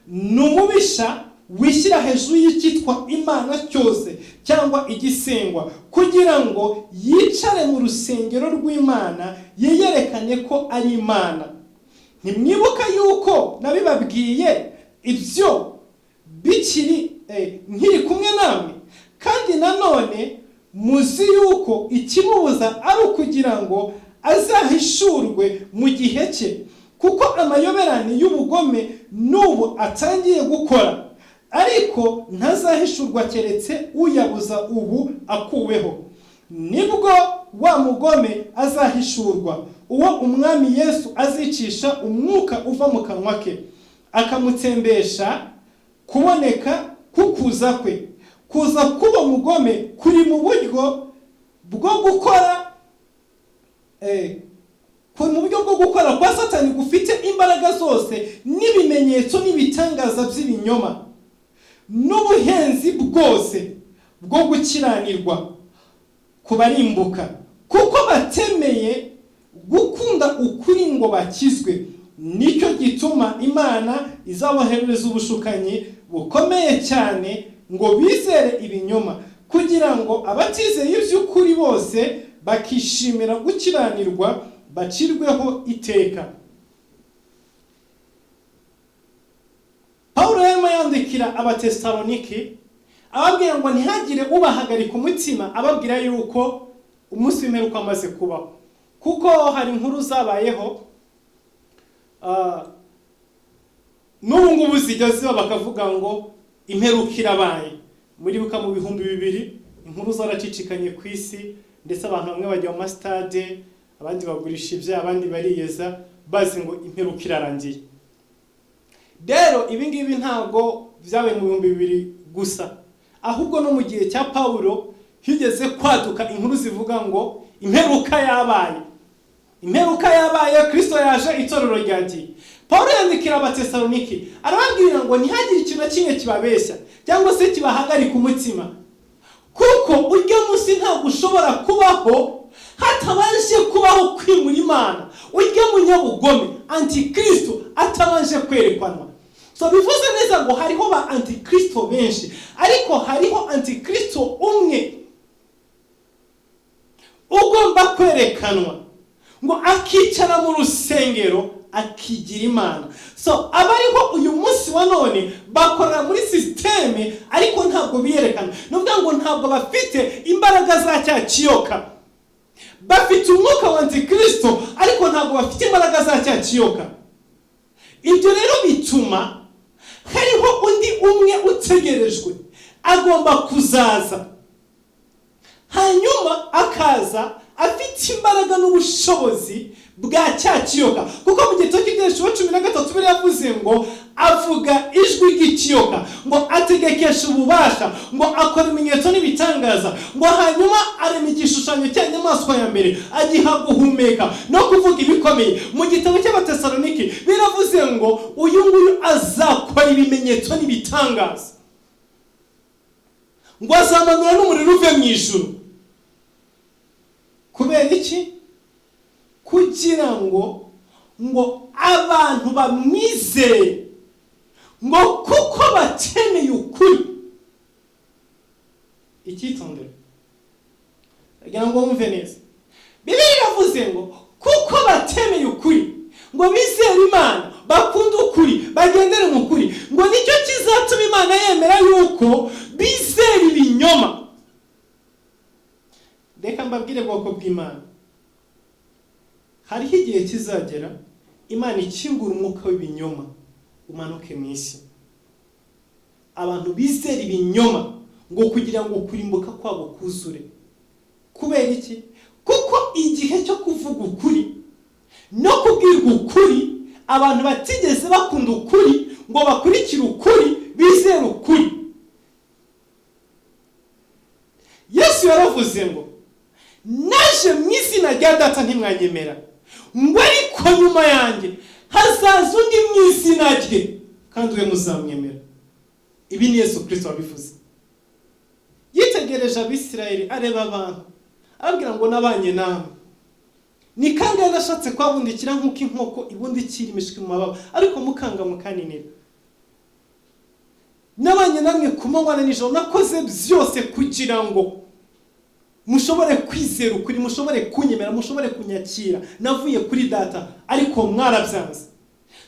Ni umubisha wishyira hejuru y'icyitwa Imana cyose cyangwa igisengwa, kugira ngo yicare mu rusengero rw'Imana yiyerekane ko ari Imana. Ntimwibuka yuko nabibabwiye ibyo bikiri nkiri kumwe namwe? Kandi nanone muzi yuko ikimubuza ari ukugira ngo azahishurwe mu gihe cye, kuko amayoberane y'ubugome n'ubu atangiye gukora, ariko ntazahishurwa keretse uyabuza ubu akuweho. Nibwo wa mugome azahishurwa, uwo umwami Yesu azicisha umwuka uva mu kanwa ke, akamutsembesha kuboneka kukuza kwe. Kuza kuba mugome kuri mu buryo bwo gukora mu buryo bwo gukora kwa Satani gufite imbaraga zose n'ibimenyetso n'ibitangaza by'ibinyoma n'ubuhenzi bwose bwo gukiranirwa kubarimbuka, kuko batemeye gukunda ukuri ngo bakizwe. Nicyo gituma Imana izaboherereza ubushukanyi bukomeye cyane ngo bizere ibinyoma, kugira ngo abatizeye iby'ukuri bose bakishimira gukiranirwa bacirweho iteka. Paulo yarimo yandikira Abatesaloniki ababwira ngo ntihagire ubahagarika umutima, ababwira yuko umunsi w'imperuka amaze kubaho, kuko hari inkuru zabayeho n'ubu ngubu zijya ziba bakavuga ngo imperuka irabaye. Muribuka mu 2000 inkuru zaracicikanye ku isi, ndetse abantu bamwe bajya mu masitade, abandi bagurisha ibya, abandi bariyeza, bazi ngo imperuka irarangiye. Rero ibi ngibi ntabwo byabaye mu 2000 gusa, ahubwo no mu gihe cya Paulo higeze kwaduka inkuru zivuga ngo imperuka yabaye, imperuka yabaye, Kristo yaje, itorero ryagiye. Paulo yandikira Abatesaloniki arababwira ngo ntihagire ikintu na kimwe kibabeshya cyangwa se kibahagarika umutima, kuko uryo munsi ntabwo ushobora kubaho hatabanje kubaho kwimura Imana, uryo munyabugome antikristo atabanje kwerekanwa. So bivuze neza ngo hariho ba antikristo benshi, ariko hariho antikristo umwe ugomba kwerekanwa. Ngo akicara mu rusengero akigira Imana. So abariho uyu munsi wa none bakorera muri système, ariko ntabwo biyerekana. Ni ukuvuga ngo ntabwo bafite imbaraga za cya kiyoka. Bafite umwuka wa antikristo, ariko ntabwo bafite imbaraga za cya kiyoka. Ibyo rero bituma hariho undi umwe utegerejwe, agomba kuzaza, hanyuma akaza afite imbaraga n'ubushobozi bwa cya kiyoka. Kuko mu gitabo cy'Ibyahishuwe 13 biriya yavuze ngo avuga ijwi ry'ikiyoka, ngo ategekesha ububasha, ngo akora ibimenyetso n'ibitangaza, ngo hanyuma arema igishushanyo cya nyamaswa ya mbere, agiha guhumeka no kuvuga ibikomeye. Mu gitabo cy'Abatesaloniki biravuze ngo uyu nguyu azakora ibimenyetso n'ibitangaza, ngo azamanura n'umuriro uve mu ijuru. Kubera iki? Kugira ngo abantu bamwizere, ngo kuko bakeneye ukuri. Icyitondero, kugira ngo wumve neza, Bibiliya iravuze ngo kuko batemeye ukuri, ngo bizere Imana, bakunde ukuri, bagendere mu kuri, ngo nicyo kizatuma Imana yemera yuko bizera ibinyoma. Reka mbabwire, bwoko bw'Imana, hariho igihe kizagera Imana ikingura umwuka w'ibinyoma umanuke mu isi, abantu bizera ibinyoma, ngo kugira ngo kurimbuka kwabo kuzure. Kubera iki? Kuko igihe cyo kuvuga ukuri no kubwirwa ukuri, abantu batigeze bakunda ukuri ngo bakurikire ukuri, bizere ukuri. Yesu yaravuze ngo naje mu izina rya Data ntimwanyemera, ngo ariko nyuma yanjye hazaza undi mu izina rye, kandi we muzamwemera. Ibi ni Yesu Kirisito wabivuze. Yitegereje Abisirayeli, areba abantu, arababwira ngo nabanye namwe, ni kangahe nashatse kubabundikira nk'uko inkoko ibundikira imishwi mu mababa, ariko mukanga mukaninira. Nabanye namwe ku manywa na nijoro, nakoze byose kugira ngo mushobore kwizera ukuri, mushobore kunyemera, mushobore kunyakira. Navuye kuri Data, ariko mwarabyanze.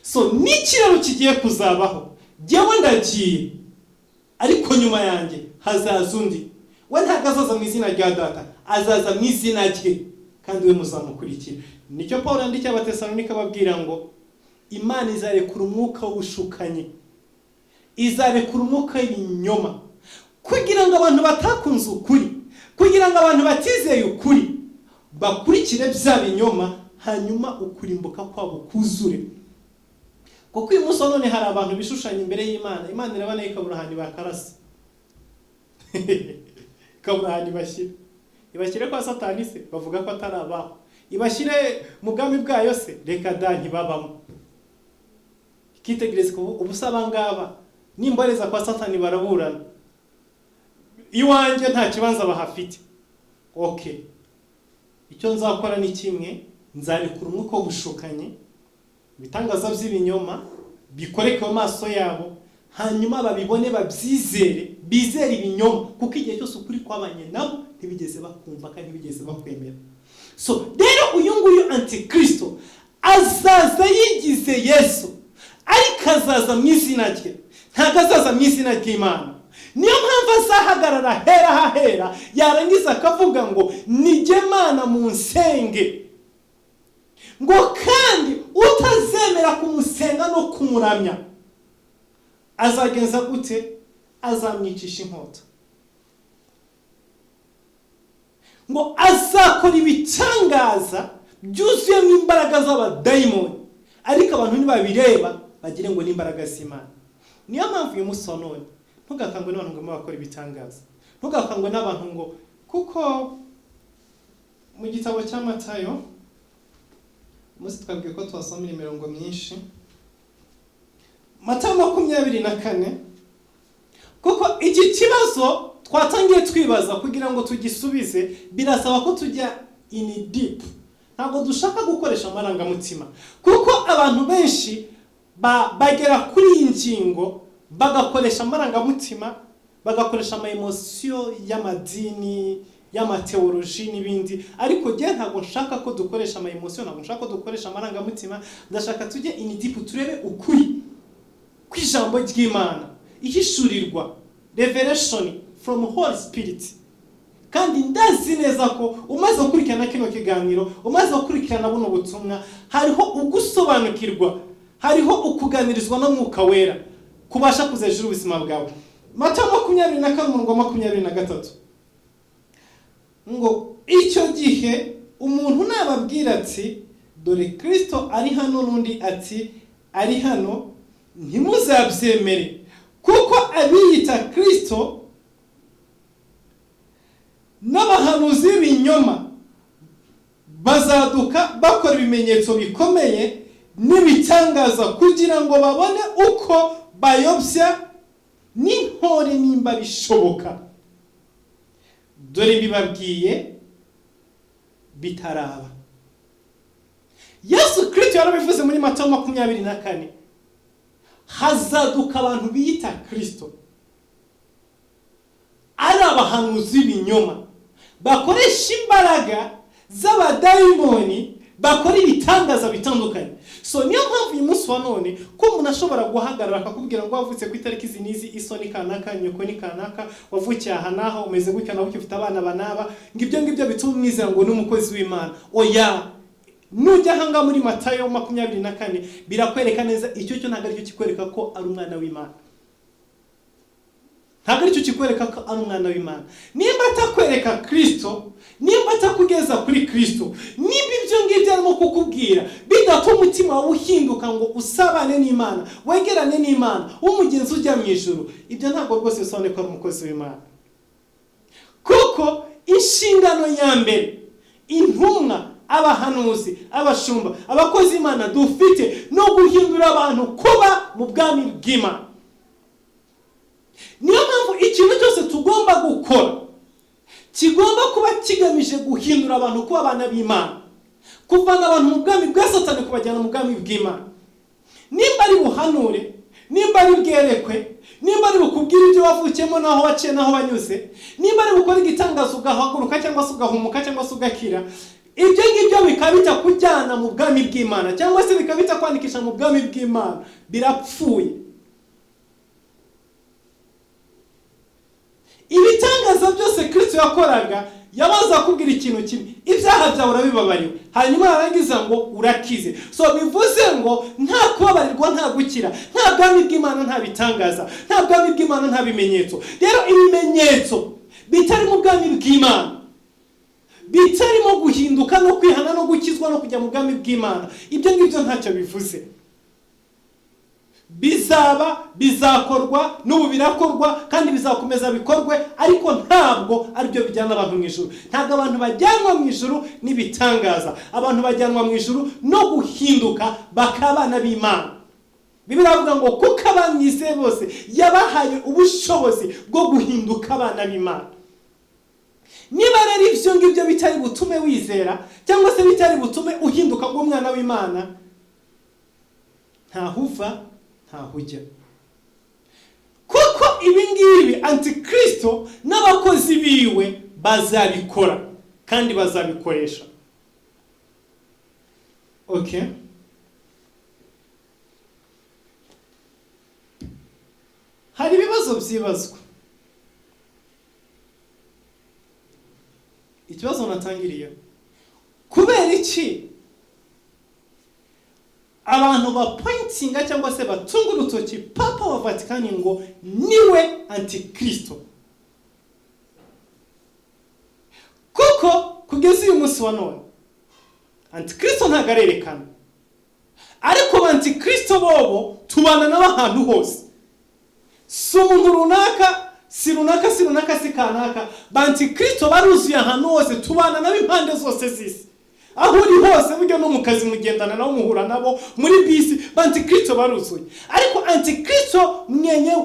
So n'ikiraro kigiye kuzabaho, jyewe ndagiye, ariko nyuma yanjye hazaza undi. We ntabwo azaza mu izina rya Data, azaza mu izina rye, kandi we muzamukurikira. Nicyo Paul yandikiye Abatesalonika ababwira ngo Imana izarekura umwuka w'ubushukanyi, izarekura umwuka w'ibinyoma, kugira ngo abantu batakunze ukuri, kugira ngo abantu batizeye ukuri bakurikire bya binyoma, hanyuma ukurimbuka kwabo kuzure. Kuko uyu munsi wa none hari abantu bishushanya imbere y'Imana, Imana irabona ikabura ahantu bakarasa, ikabura ahantu ibashyira. Ibashyire kwa Satani se, bavuga ko atari abaho. Ibashyire mu bwami bwayo se, reka da, ntibabamo. Ikitegereza ubusa abangaba nimboreza kwa Satani baraburana, iwanjye nta kibanza bahafite. Okay, icyo nzakora ni kimwe, nzarekura umwuka w'ubushukanyi, ibitangaza by'ibinyoma bikoreke mu maso yabo, hanyuma babibone, babyizere, bizere ibinyoma, kuko igihe cyose ukuri kwabanye nabo ntibigeze bakumva kandi ntibigeze bakwemera. So rero uyu nguyu antikristo azaza yigize Yesu, ariko azaza mu izina rye, ntabwo azaza mu izina ry'Imana. Niyo mpamvu azahagarara hera hahera, yarangiza akavuga ngo nijye Mana munsenge, ngo kandi utazemera kumusenga no kumuramya azagenza gute? Azamwicisha inkota. Ngo azakora ibitangaza byuzuyemo imbaraga z'abadayimoni, ariko abantu ntibabireba bagire ngo n'imbaraga z'Imana. Niyo mpamvu uyu munsi wa none ntugakangwe n'abantu ngo bakora ibitangaza, ntugakangwe n'abantu ngo, kuko mu gitabo cya Matayo umunsi twabwiye ko twasomera imirongo myinshi, Matayo 24, kuko iki kibazo twatangiye twibaza kugira ngo tugisubize birasaba ko tujya in deep. Ntabwo dushaka gukoresha amarangamutima, kuko abantu benshi bagera kuri iyi ngingo bagakoresha amarangamutima, bagakoresha ama emotion y'amadini. Y'amateoloji n'ibindi, ariko njye ntabwo nshaka ko dukoresha ama émotion, ntabwo nshaka ko dukoresha amarangamutima. Ndashaka tujye in deep, turebe ukuri kw'ijambo ry'Imana, ihishurirwa, revelation from Holy Spirit. Kandi ndazi neza ko umaze gukurikirana kino kiganiro, umaze gukurikirana buno butumwa, hariho ugusobanukirwa, hariho ukuganirizwa n'Umwuka Wera kubasha kuzejura ubuzima bwawe. Matayo 24, umurongo wa 23, ngo: "Icyo gihe umuntu nababwira ati: 'Dore Kirisito ari hano,' n'undi ati: 'Ari hano,' ntimuzabyemere, kuko abiyita Kirisito n'abahanuzi b'ibinyoma bazaduka bakora ibimenyetso bikomeye n'ibitangaza, kugira ngo babone uko bayobya n'intore nimba bishoboka. Dore mbibabwiye bitaraba." Yesu Kirisito yarabivuze muri Matayo 24: hazaduka abantu biyita Kirisito ari abahanuzi b'ibinyoma, bakoresha imbaraga z'abadayimoni, bakora ibitangaza bitandukanye. So niyo mpamvu uyu munsi wa none ko umuntu ashobora guhagarara akakubwira ngo wavutse ku itariki izi n'izi, iso ni kanaka, nyoko ni kanaka, wavukiye aha n'aha, umeze gutya na gutya, ufite abana banaba, ngo ibyo ngibyo bituma umwizera ngo ni umukozi w'Imana. Oya, nujya ahangaha muri Matayo 24 birakwereka neza. Icyo cyo ntabwo aricyo kikwereka ko ari umwana w'Imana, ntabwo aricyo kikwereka ko ari umwana w'Imana. Nimba atakwereka Kirisito, nimba atakugeza kuri Kirisito, nimba ibyo ngibyo arimo kukubwira bidatuma umutima wawe uhinduka ngo usabane n'Imana, wegerane n'Imana, w'umugenzi ujya mu ijuru, ibyo ntabwo rwose bisobanuye ko ari umukozi w'Imana. Kuko inshingano ya mbere intumwa, abahanuzi, abashumba, abakozi b'Imana dufite no guhindura abantu kuba mu bwami bw'Imana. Niyo mpamvu ikintu cyose tugomba gukora kigomba kuba kigamije guhindura abantu kuba abana b'Imana, kuvana abantu mu bwami bwa Satani kubajyana mu bwami bw'Imana. Nimba ari buhanure, nimba ari bwerekwe, nimba ari bukubwire ibyo wavukiyemo n'aho waciye n'aho wanyuze, nimba ari bukore igitangaza ugahaguruka cyangwa se ugahumuka cyangwa se ugakira, ibyo ngibyo bikaba bitakujyana mu bwami bw'Imana cyangwa se bikaba bitakwandikisha mu bwami bw'Imana, birapfuye. Ibitangaza byose Kristo yakoraga, yabaza kubwira ikintu kimwe: ibyaha byawe urabibabariwe, hanyuma yarangiza ngo urakize. So bivuze ngo nta kubabarirwa, nta gukira, nta bwami bw'Imana, nta bitangaza, nta bwami bw'Imana, nta bimenyetso. Rero ibimenyetso bitari mu bwami bw'Imana, bitarimo guhinduka no kwihana no gukizwa no kujya mu bwami bw'Imana, ibyo ngibyo ntacyo bivuze. Bizaba, bizakorwa, n'ubu birakorwa kandi bizakomeza bikorwe, ariko ntabwo aribyo bijyana abantu mu ijuru. Ntabwo abantu bajyanwa mu ijuru n'ibitangaza, abantu bajyanwa mu ijuru no guhinduka bakaba abana b'Imana. Bibiliya iravuga ngo kuko abamwizeye bose yabahaye ubushobozi bwo guhinduka abana b'Imana. Niba rero ibyo ngibyo bitari butume wizera cyangwa se bitari butume uhinduka nk'umwana w'Imana, ntahuva ntahujya. Kuko ibi ngibi Antikristo n'abakozi biwe bazabikora kandi bazabikoresha. Okay, hari ibibazo byibazwa. Ikibazo natangiriye: kubera iki abantu bapointinga cyangwa se batunga urutoki Papa wa Vatikani ngo niwe Antikristo? Kuko kugeza uyu munsi wa none Antikristo ntabwo arerekana, ariko ba Antikristo bobo tubana nabo ahantu hose. Si umuntu runaka, si runaka, si runaka, si kanaka, ba Antikristo baruzuye ahantu hose, tubana nabo impande zose z'isi. Aho uri hose, burya no mu kazi mugendana nabo, muhura nabo muri bisi, ba Antikristo baruzuye. Ariko Antikristo mwenyewe,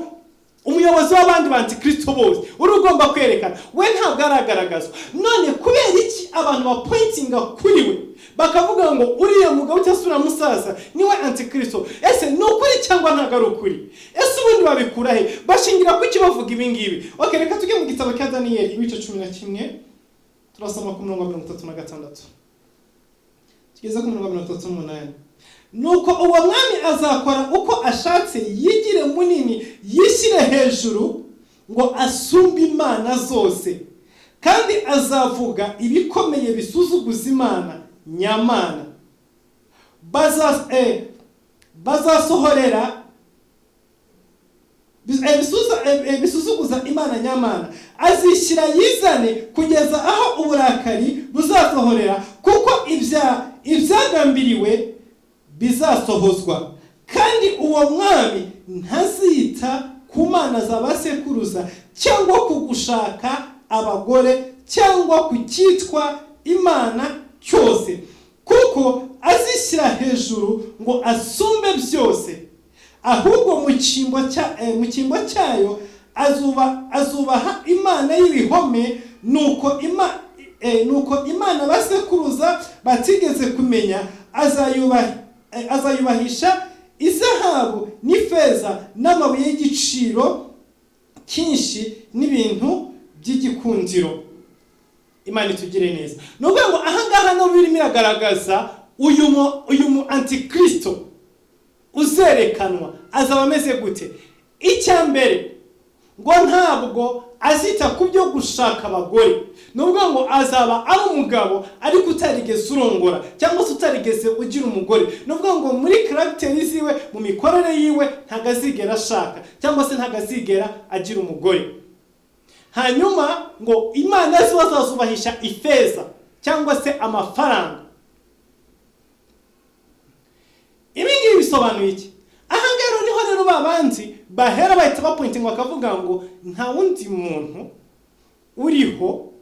umuyobozi w'abandi ba Antikristo bose uri ugomba kwerekana, we ntabwo aragaragazwa. None kubera iki abantu bapointinga kuri we bakavuga ngo uriya mugabo cyangwa se uriya musaza niwe Antikristo? Ese ni ukuri cyangwa ntabwo ari ukuri? Ese ubundi babikura he? Bashingira kuki bavuga ibi ngibi? Okay, reka tujye mu gitabo cya Daniyeli, ibice 11. Turasoma ku murongo wa 36 tugeze ku murongo wa 38. Nuko uwo mwami azakora uko ashatse, yigire munini, yishyire hejuru ngo asumbe imana zose, kandi azavuga ibikomeye bisuzuguza Imana nyamana. Bazasohorera bisuzuguza Imana nyamana, azishyira yizane kugeza aho uburakari buzasohorera, kuko ibyagambiriwe bizasohozwa. Kandi uwo mwami ntazita ku mana za basekuruza, cyangwa ku gushaka abagore, cyangwa ku cyitwa Imana cyose, kuko azishyira hejuru ngo asumbe byose. Ahubwo mu cyimbo cyayo azubaha Imana y'ibihome, nuko Imana basekuruza batigeze kumenya azayubahisha izahabu n'ifeza n'amabuye y'igiciro cyinshi n'ibintu by'igikundiro. Imana itugire neza. Ni ukuvuga ngo ahangaha no birimo iragaragaza uyu mu antikristo uzerekanwa azaba ameze gute. Icya mbere ngo ntabwo azita ku byo gushaka abagore, ni ukuvuga ngo azaba ari umugabo ariko utarigeze urongora cyangwa se utarigeze ugira umugore. Ni ukuvuga ngo muri karagiteri ziwe, mu mikorere yiwe, ntabwo azigera ashaka cyangwa se ntabwo azigera agira umugore. Hanyuma ngo Imana ziba azazubahisha ifeza cyangwa se amafaranga. Ibi ngibi bisobanuye iki? Aha ngaha niho rero babandi bahera bahita bapointinga bakavuga ngo nta wundi muntu uriho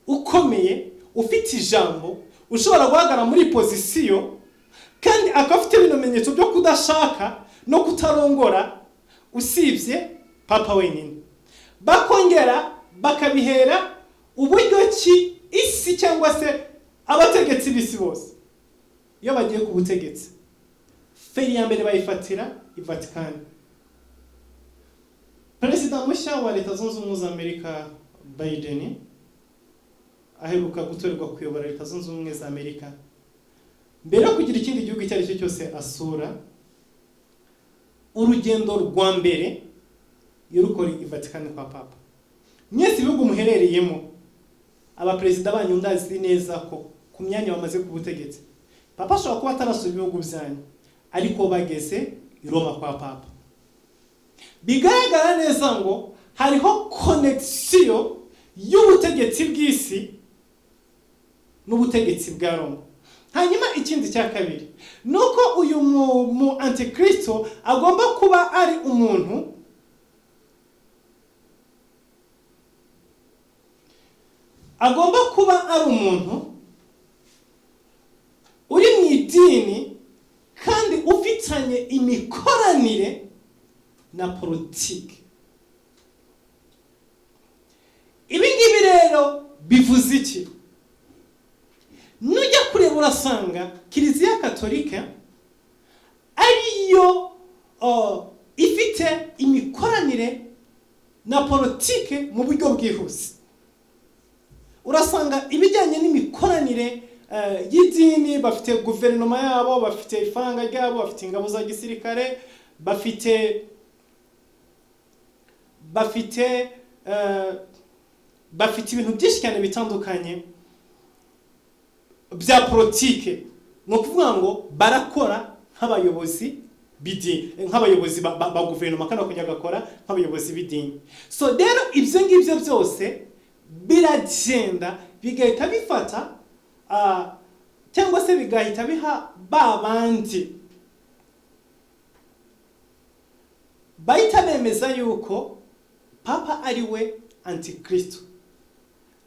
ukomeye ufite ijambo ushobora guhagarara muri pozisiyo kandi akaba afite ibimenyetso byo kudashaka no kutarongora usibye Papa wenyine. Bakongera bakabihera uburyo ki isi cyangwa se abategetsi b'isi bose iyo bagiye ku butegetsi, feri ya mbere bayifatira i Vatikani. Perezida mushya wa Leta Zunze Ubumwe za Amerika Biden aheruka gutorerwa kuyobora Leta Zunze Ubumwe za Amerika, mbere yo kugira ikindi gihugu icyo ari cyo cyose asura, urugendo rwa mbere yarukora i Vatikani kwa Papa. Mwese ibihugu muherereyemo, abaperezida banyu ndazi neza ko ku myanya bamaze ku butegetsi, Papa ashobora kuba atarasura ibihugu byanyu, ariko bageze i Roma kwa Papa. Bigaragara neza ngo hariho connexion y'ubutegetsi bw'isi n'ubutegetsi bwa Roma. Hanyuma ikindi cya kabiri nuko uyu mu antikristo agomba kuba ari umuntu uri mu idini kandi ufitanye imikoranire na politiki. Ibi ngibi rero bivuze iki? Nujya kureba urasanga Kiliziya Katolika ariyo ifite imikoranire na politiki mu buryo bwihuse. Urasanga ibijyanye n'imikoranire y'idini, bafite guverinoma yabo, bafite ifaranga ryabo, bafite ingabo za gisirikare, bafite ibintu byinshi cyane bitandukanye bya politike. Ni ukuvuga ngo barakora nk'abayobozi b'idini, nk'abayobozi ba guverinoma, kandi bakongera bagakora nk'abayobozi b'idini. So rero ibyo ngibyo byose biragenda bigahita bifata cyangwa se bigahita biha babandi bahita bemeza yuko Papa ari we antikristo,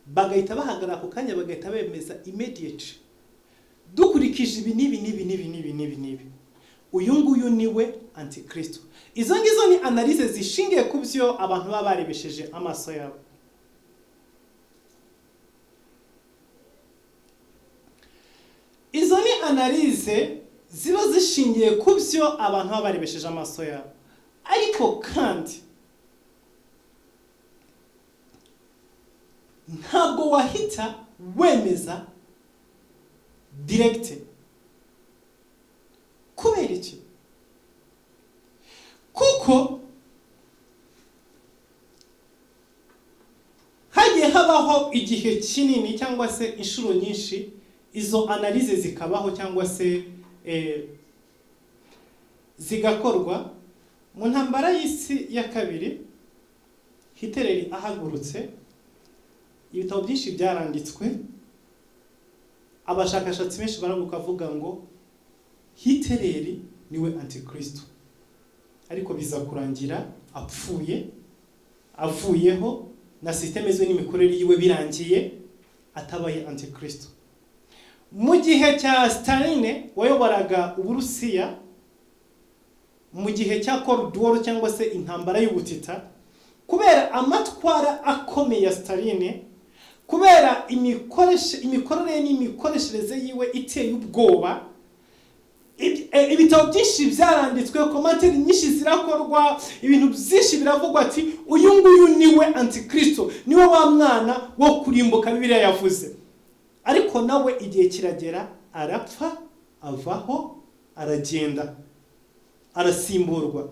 bagahita bahagarara ku kanya bagahita bemeza immediate, dukurikije ibi n'ibi n'ibi n'ibi n'ibi n'ibi n'ibi, uyu nguyu niwe antikristo. Izo ngizo ni analyse zishingiye ku byo abantu baba barebesheje amaso yabo. Izo ni analyse ziba zishingiye ku byo abantu baba barebesheje amaso yabo. Ariko kandi ntabwo Wahita wemeza direct. Kubera iki? Kuko hagiye habaho igihe kinini cyangwa se inshuro nyinshi izo analyse zikabaho cyangwa se zigakorwa. Mu ntambara y'isi ya kabiri, Hitler ahagurutse, ibitabo byinshi byaranditswe, abashakashatsi benshi baravuga ngo Hitler niwe antikristo, ariko biza kurangira apfuye, avuyeho na systeme ze n'imikorere yiwe birangiye atabaye antikristo. Mu gihe cya Stalin wayoboraga Uburusiya, mu gihe cya Cold War cyangwa se intambara y'ubutita, kubera amatwara akomeye ya Stalin, kubera imikorere n'imikoreshereze yiwe iteye ubwoba, ibitabo byinshi byaranditswe, commentaire nyinshi zirakorwa, ibintu byinshi biravugwa ati uyu nguyu niwe antikristo, niwe wa mwana wo kurimbuka Bibiliya yavuze. Ariko nawe igihe kiragera arapfa, avaho, aragenda, arasimburwa.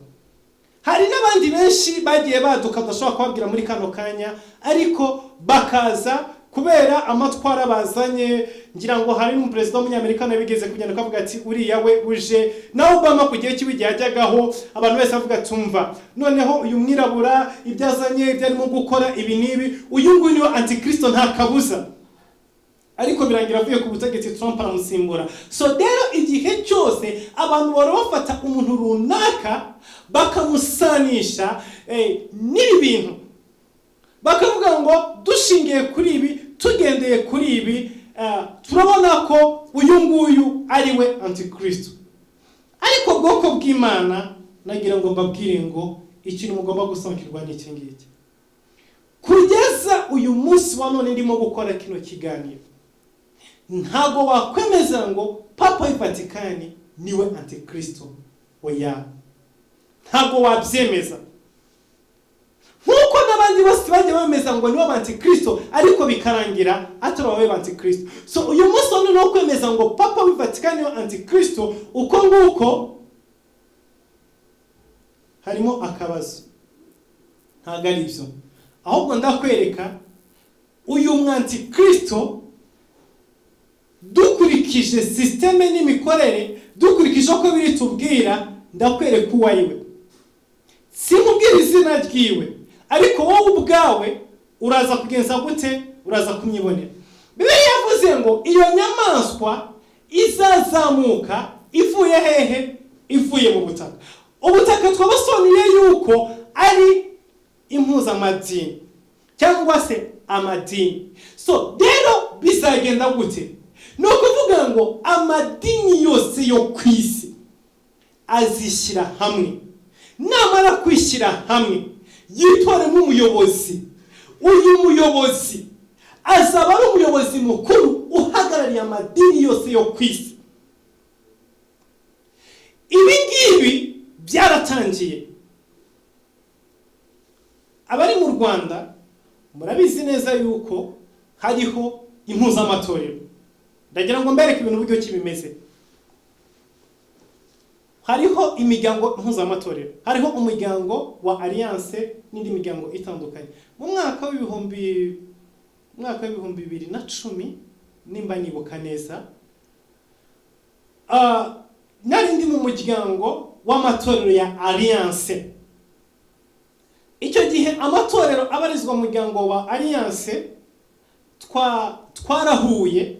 Hari n'abandi benshi bagiye baduka tudashobora kubabwira muri kano kanya, ariko bakaza kubera amatwara bazanye. Ngira ngo hari n'umuperezida w'umunyamerika nawe bigeze kugenda akavuga ati uriya we uje na Obama ku gihe cy'iwe igihe yajyagaho, abantu bese bavuga ati umva noneho uyu mwirabura ibyo azanye, ibyo arimo gukora ibi n'ibi, uyu nguyu niwe antikristo nta kabuza. Ariko birangira avuye ku butegetsi, Trump aramusimbura. So rero igihe cyose abantu bahora bafata umuntu runaka bakamusanisha n'ibi bintu, bakavuga ngo dushingiye kuri ibi, tugendeye kuri ibi, turabona ko uyu nguyu ari we antikristo. Ariko bwoko bw'Imana, nagira ngo mbabwire ngo ikintu mugomba gusobanukirwa ni iki ngiki. Kugeza uyu munsi wa none ndimo gukora kino kiganiro, ntago wakwemeza ngo Papa w'i Vatikani niwe antikristo. Oya, ntago wabyemeza. Nkuko n'abandi bose bagiye bemeza ngo niwe antikristo, ariko bikarangira atari wowe antikristo. So uyu munsi wa none wo kwemeza ngo Papa w'i Vatikani niwe antikristo, uko nguko harimo akabazo, ntago ari byo. Ahubwo ndakwereka uyu mwantikristo dukurikije systeme n'imikorere, dukurikije uko biri tubwira, ndakwereka uwo ari we. Simubwira izina ryiwe, ariko wowe ubwawe uraza kugenza gute? Uraza kumwibonera. Bibiliya yavuze ngo iyo nyamaswa izazamuka ivuye hehe? Ivuye mu butaka. Ubutaka twabasobanuriye yuko ari impuzamadini cyangwa se amadini. So rero bizagenda gute? Ni ukuvuga ngo amadini yose yo ku isi azishyira hamwe, namara kwishyira hamwe yitoremo umuyobozi. Uyu muyobozi azaba ari umuyobozi mukuru uhagarariye amadini yose yo ku isi. Ibi ngibi byaratangiye. Abari mu Rwanda murabizi neza yuko hariho impuzamatorero. Ndagira ngo mbereke ibintu uburyo ki bimeze. Hariho imiryango mpuzamatorero, hariho umuryango wa Alliance n'indi miryango itandukanye. Mu mwaka w'2010 nimba nibuka neza, nari ndi mu muryango w'amatorero ya Alliance. Icyo gihe amatorero abarizwa mu muryango wa Alliance twarahuye,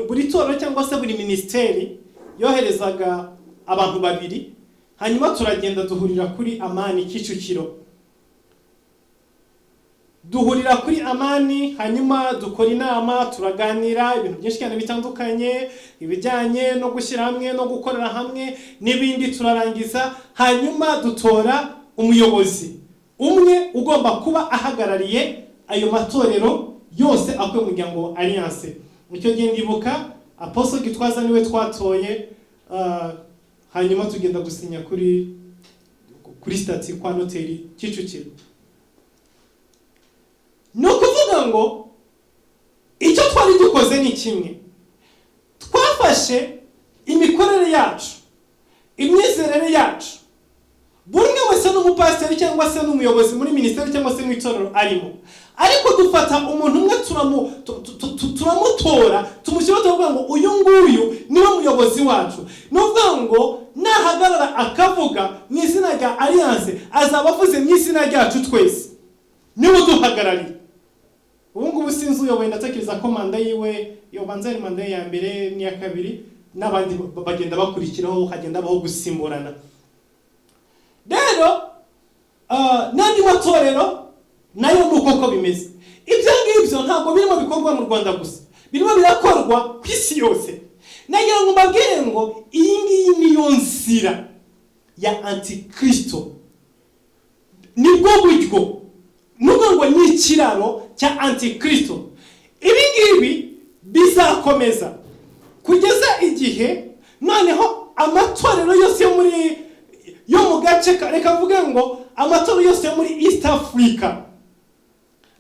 buri torero cyangwa se buri ministeri yoherezaga abantu babiri, hanyuma turagenda duhurira kuri Amani Kicukiro. Duhurira kuri Amani, hanyuma dukora inama, turaganira ibintu byinshi cyane bitandukanye, ibijyanye no gushyira hamwe no gukorera hamwe n'ibindi, turarangiza hanyuma dutora umuyobozi umwe ugomba kuba ahagarariye ayo matorero yose akuye mu muryango wa Alliance. Icyo gihe ndibuka Apostle Gitwaza niwe twatoye, hanyuma tugenda gusinya kuri stati kwa noteri Kicukiro. Ni ukuvuga ngo icyo twari dukoze ni kimwe: twafashe imikorere yacu, imyizerere yacu, buri umwe wese n'umupasiteri cyangwa se n'umuyobozi muri minisiteri cyangwa se mu itorero arimo, ariko dufata umuntu umwe, turamutora, tumushyiraho, turavuga ngo uyu nguyu niwe muyobozi wacu. Ni ukuvuga ngo nahagarara akavuga mu izina rya Alliance, azaba avuze mu izina ryacu twese, niwe uduhagarariye. Ubu ngubu sinzi uyoboye, ndatekereza ko manda yiwe yobanza ari manda ye ya mbere n'iya kabiri, n'abandi bagenda bakurikiraho, hagenda habaho gusimburana. Rero n'andi matorero nayo ni uko ko bimeze. Ibyo ngibyo ntabwo birimo bikorwa mu Rwanda gusa, birimo birakorwa ku isi yose. Nagira ngo mbabwire ngo iyi ngiyi niyo nzira ya antikristo, nibwo buryo, nubwo ngo ni ikiraro cya antikristo. Ibi ngibi bizakomeza kugeza igihe noneho amatorero yose yo mu gace, reka mvuge ngo amatorero yose yo muri East Africa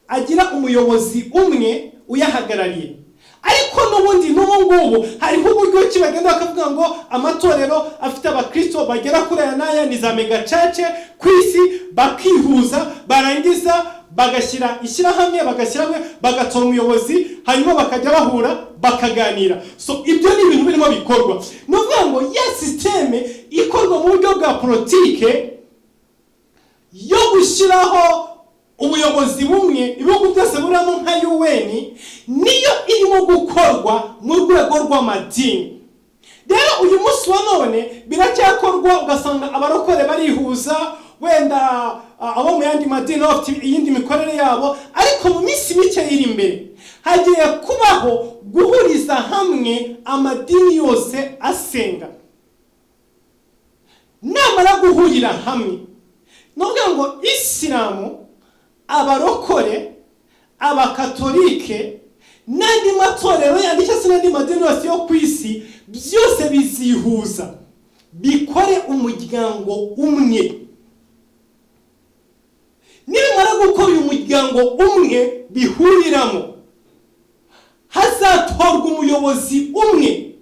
agira umuyobozi umwe uyahagarariye. Ariko n'ubundi n'ubu ngubu hariho uburyo ki bagenda bakavuga ngo amatorero afite abakristo bagera kuri aya n'aya, ni za mega church ku isi, bakihuza, barangiza bagashyira ishyirahamwe, bagashyira hamwe, bagatora umuyobozi, hanyuma bakajya bahura bakaganira. So ibyo ni ibintu birimo bikorwa. Ni ukuvuga ngo ya système ikorwa mu buryo bwa politike yo gushyiraho ubuyobozi bumwe ibihugu byose buramo nka UN, niyo irimo gukorwa mu rwego rw'amadini. Rero uyu munsi wa none biracyakorwa, ugasanga abarokore barihuza, wenda abo mu yandi madini bafite iyindi mikorere yabo, ariko mu minsi mike iri imbere hagiye kubaho guhuriza hamwe amadini yose asenga. Namara guhurira hamwe, ni ukuvuga ngo Isilamu, abarokore, abakatolike n'andi matorero yandi cyangwa se n'andi madini yose yo ku isi, byose bizihuza bikore umuryango umwe. Nibimara gukora uyu muryango umwe bihuriramo, hazatorwa umuyobozi umwe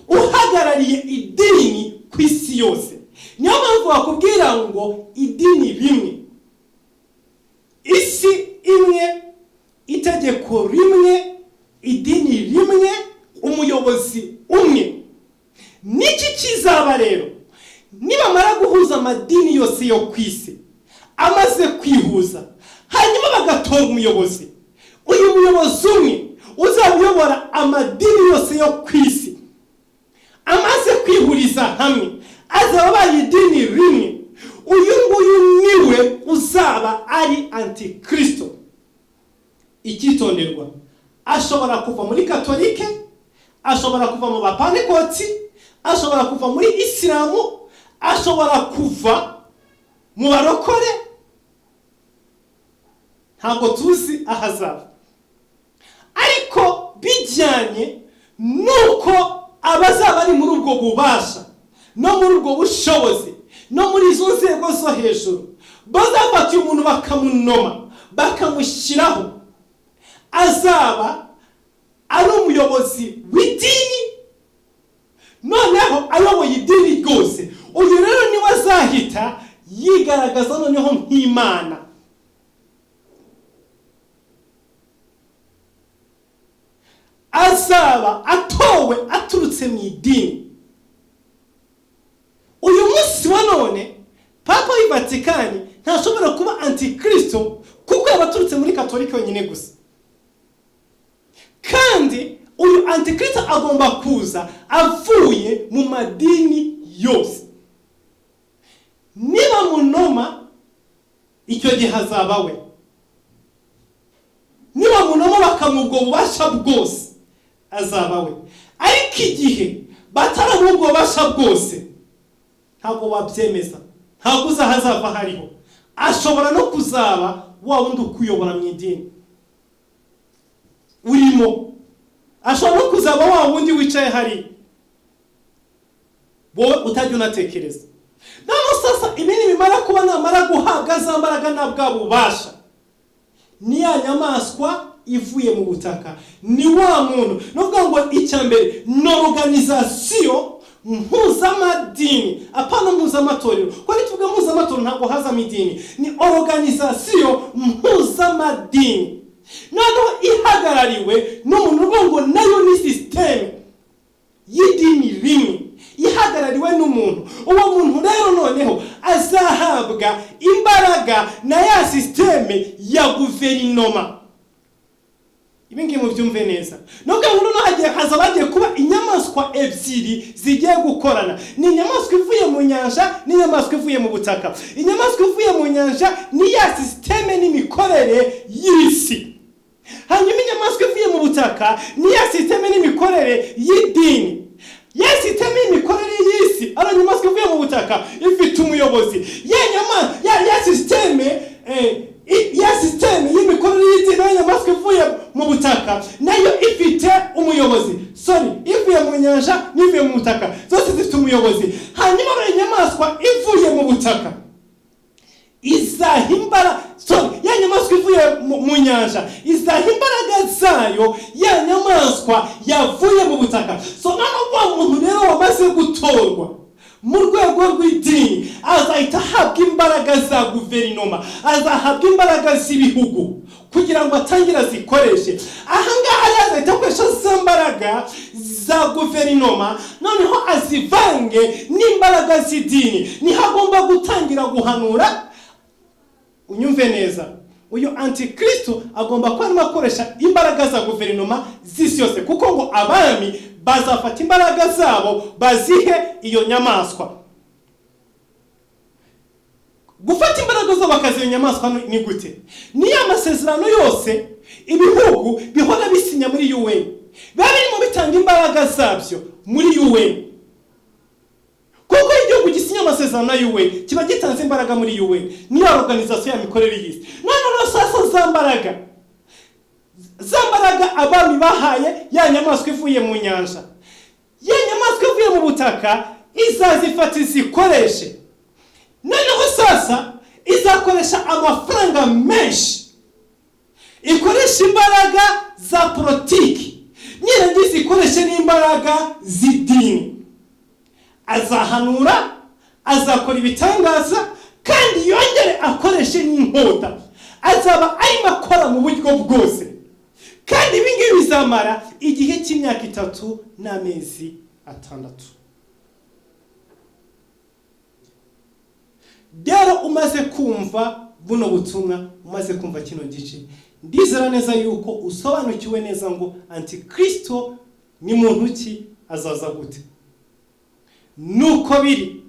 uhagarariye idini ku isi yose. Niyo mpamvu bakubwira ngo idini rimwe, isi imwe, itegeko rimwe, idini rimwe, umuyobozi umwe. Niki kizaba rero nibamara guhuza amadini yose yo ku isi, amaze kwihuza, hanyuma bagatora umuyobozi? Uyu muyobozi umwe uzaba uyobora amadini yose yo ku isi amaze kwihuriza hamwe, azaba abaye idini rimwe. Uyu nguyu niwe uzaba ari antikristo. Icyitonderwa: ashobora kuva muri Katolike, ashobora kuva mu Bapanekoti, ashobora kuva muri Isilamu, ashobora kuva mu barokore, ntabwo tuzi aho azava, ariko bijyanye n'uko abazaba ari muri ubwo bubasha no muri ubwo bushobozi no muri izo nzego zo hejuru bazafata uyu muntu bakamunoma, bakamushyiraho, azaba ari umuyobozi w'idini, noneho ayoboye idini ryose. Uyu rero niwe azahita yigaragaza noneho nk'Imana. Azaba atowe aturutse mu idini. Uyu munsi wa none Papa w'i Vatikani ntashobora kuba antikristo kuko yaba aturutse muri Katolika wenyine gusa, kandi uyu antikristo agomba kuza avuye mu madini yose. Niba munoma, icyo gihe azaba we. Niba munoma bakamuha ubwo bubasha bwose, azaba we. Ariko igihe bataramuha ubwo bubasha bwose, ntabwo wabyemeza, ntabwo uzi aho azava hariho. Ashobora no kuzaba wa wundi ukuyobora mu idini urimo, ashobora no kuzaba wa wundi wicaye hariya wowe utajya unatekereza. Noneho sasa ibi nibimara kuba, namara guhabwa za mbaraga na bwa bubasha, Ni ya nyamaswa ivuye mu butaka, ni wa muntu. Ni ukuvuga ngo icya mbere ni organisation mpuzamadini, apana mpuzamatorero, kuko nituvuga mpuzamatorero ntabwo hazamo idini. Ni organisation mpuzamadini noneho ihagarariwe n'umuntu. Uvuga ngo nayo ni système y'idini rimwe ihagarariwe n'umuntu. Uwo muntu rero noneho azahabwa imbaraga na ya système ya guverinoma. Ibi ngibi mubyumve neza. Nubwo ngo noneho hagiye haza bagiye kuba inyamaswa ebyiri zigiye gukorana: ni inyamaswa ivuye mu nyanja n'inyamaswa ivuye mu butaka. Inyamaswa ivuye mu nyanja ni ya système n'imikorere y'isi, hanyuma inyamaswa ivuye mu butaka ni ya système n'imikorere y'idini. Ya système y'imikorere y'isi, ari inyamaswa ivuye mu butaka, ifite umuyobozi. Ya nyama ya système ya système y'imikorere y'idini, nayo inyamaswa ivuye mu butaka nayo ifite umuyobozi. Sorry, ivuye mu nyanja n'ivuye mu butaka zose zifite umuyobozi. Hanyuma buriya inyamaswa ivuye mu butaka izaha imbaraga, sorry, ya nyamaswa ivuye mu nyanja izaha imbaraga zayo ya nyamaswa yavuye mu butaka. So noneho wa muntu rero wamaze gutorwa mu rwego rw'idini azahita ahabwa imbaraga za guverinoma, azahabwa imbaraga z'ibihugu kugira ngo atangire azikoreshe. Ahangaha rero azahita akoresha za mbaraga za guverinoma, noneho azivange n'imbaraga z'idini, niho agomba gutangira guhanura. Unyumve neza, uyu antikristo agomba kuba arimo akoresha imbaraga za guverinoma z'isi yose, kuko ngo abami bazafata imbaraga zabo bazihe iyo nyamaswa. Gufata imbaraga zabo bakaziha iyo nyamaswa ni gute? Ni ya masezerano yose ibihugu bihora bisinya muri UN, biba birimo bitanga imbaraga zabyo muri UN, kuko iyo igihugu gisinya amasezerano na UN kiba gitanze imbaraga muri UN, niyo organisation ya mikorere y'isi. None rero sasa za mbaraga abami bahaye ya nyamaswa ivuye mu nyanja, ya nyamaswa ivuye mu butaka izazifata izikoreshe. Noneho sasa izakoresha amafaranga menshi, ikoresha imbaraga za politiki, nirangiza ikoreshe n'imbaraga z'idini. Azahanura, azakora ibitangaza, kandi yongere akoreshe n'inkota. Azaba arimo akora mu buryo bwose, kandi ibi ngibi bizamara igihe cy'imyaka 3 n'amezi 6. Rero umaze kumva buno butumwa, umaze kumva kino gice, ndizera neza yuko usobanukiwe neza ngo antikristo ni muntu ki, azaza gute. Nuko biri,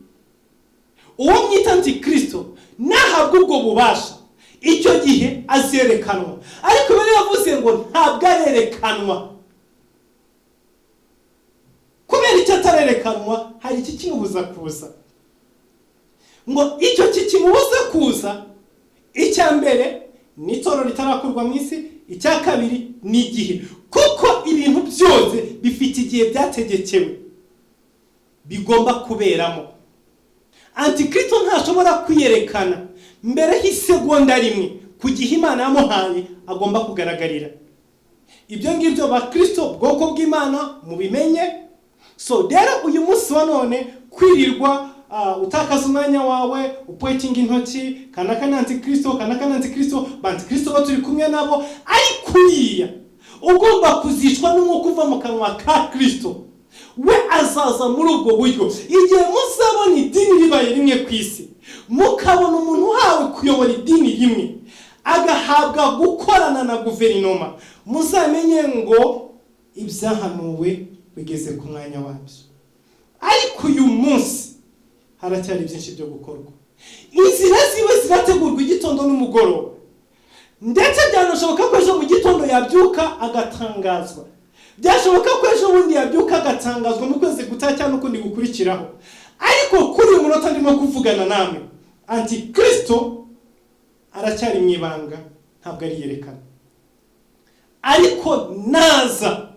uwo mwita antikristo nahabwa ubwo bubasha, icyo gihe azerekanwa. Ariko bari yavuze ngo ntabwo arerekanwa. Kubera icyo atarerekanwa, hari iki kimubuza kuza. Ngo icyo kikimubuza kuza, icya mbere ni itorero ritarakurwa mu isi, icya kabiri ni igihe, kuko ibintu byose bifite igihe byategekewe bigomba kuberamo. Antikristo ntashobora kwiyerekana mbere y'isegonda rimwe ku gihe Imana yamuhaye agomba kugaragarira. Ibyo ngibyo bakristo, bwoko bw'Imana, mubimenye. So rero uyu munsi wa none kwirirwa utakaza umwanya wawe upointinga intoki kanaka ni antikristo, kanaka ni antikristo, ba antikristo bo turi kumwe nabo, ariko uriya ugomba kuzicwa n'umwuka uva mu kanwa ka Kristo we azaza muri ubwo buryo. Igihe muzabona idini ribaye rimwe ku isi, mukabona umuntu uhawe kuyobora idini rimwe agahabwa gukorana na guverinoma, muzamenye ngo ibyahanuwe bigeze ku mwanya wabyo. Ariko uyu munsi haracyari byinshi byo gukorwa. Inzira ziwe zirategurwa igitondo n'umugoroba, ndetse byanashoboka ko ejo mu gitondo yabyuka agatangazwa, byashoboka ko ejo bundi yabyuka agatangazwa mu kwezi gutaha cyangwa n'ukundi gukurikiraho. Ariko kuri uyu munota ndimo kuvugana namwe, antikristo aracyari mu ibanga, ntabwo ariyerekana. Ariko naza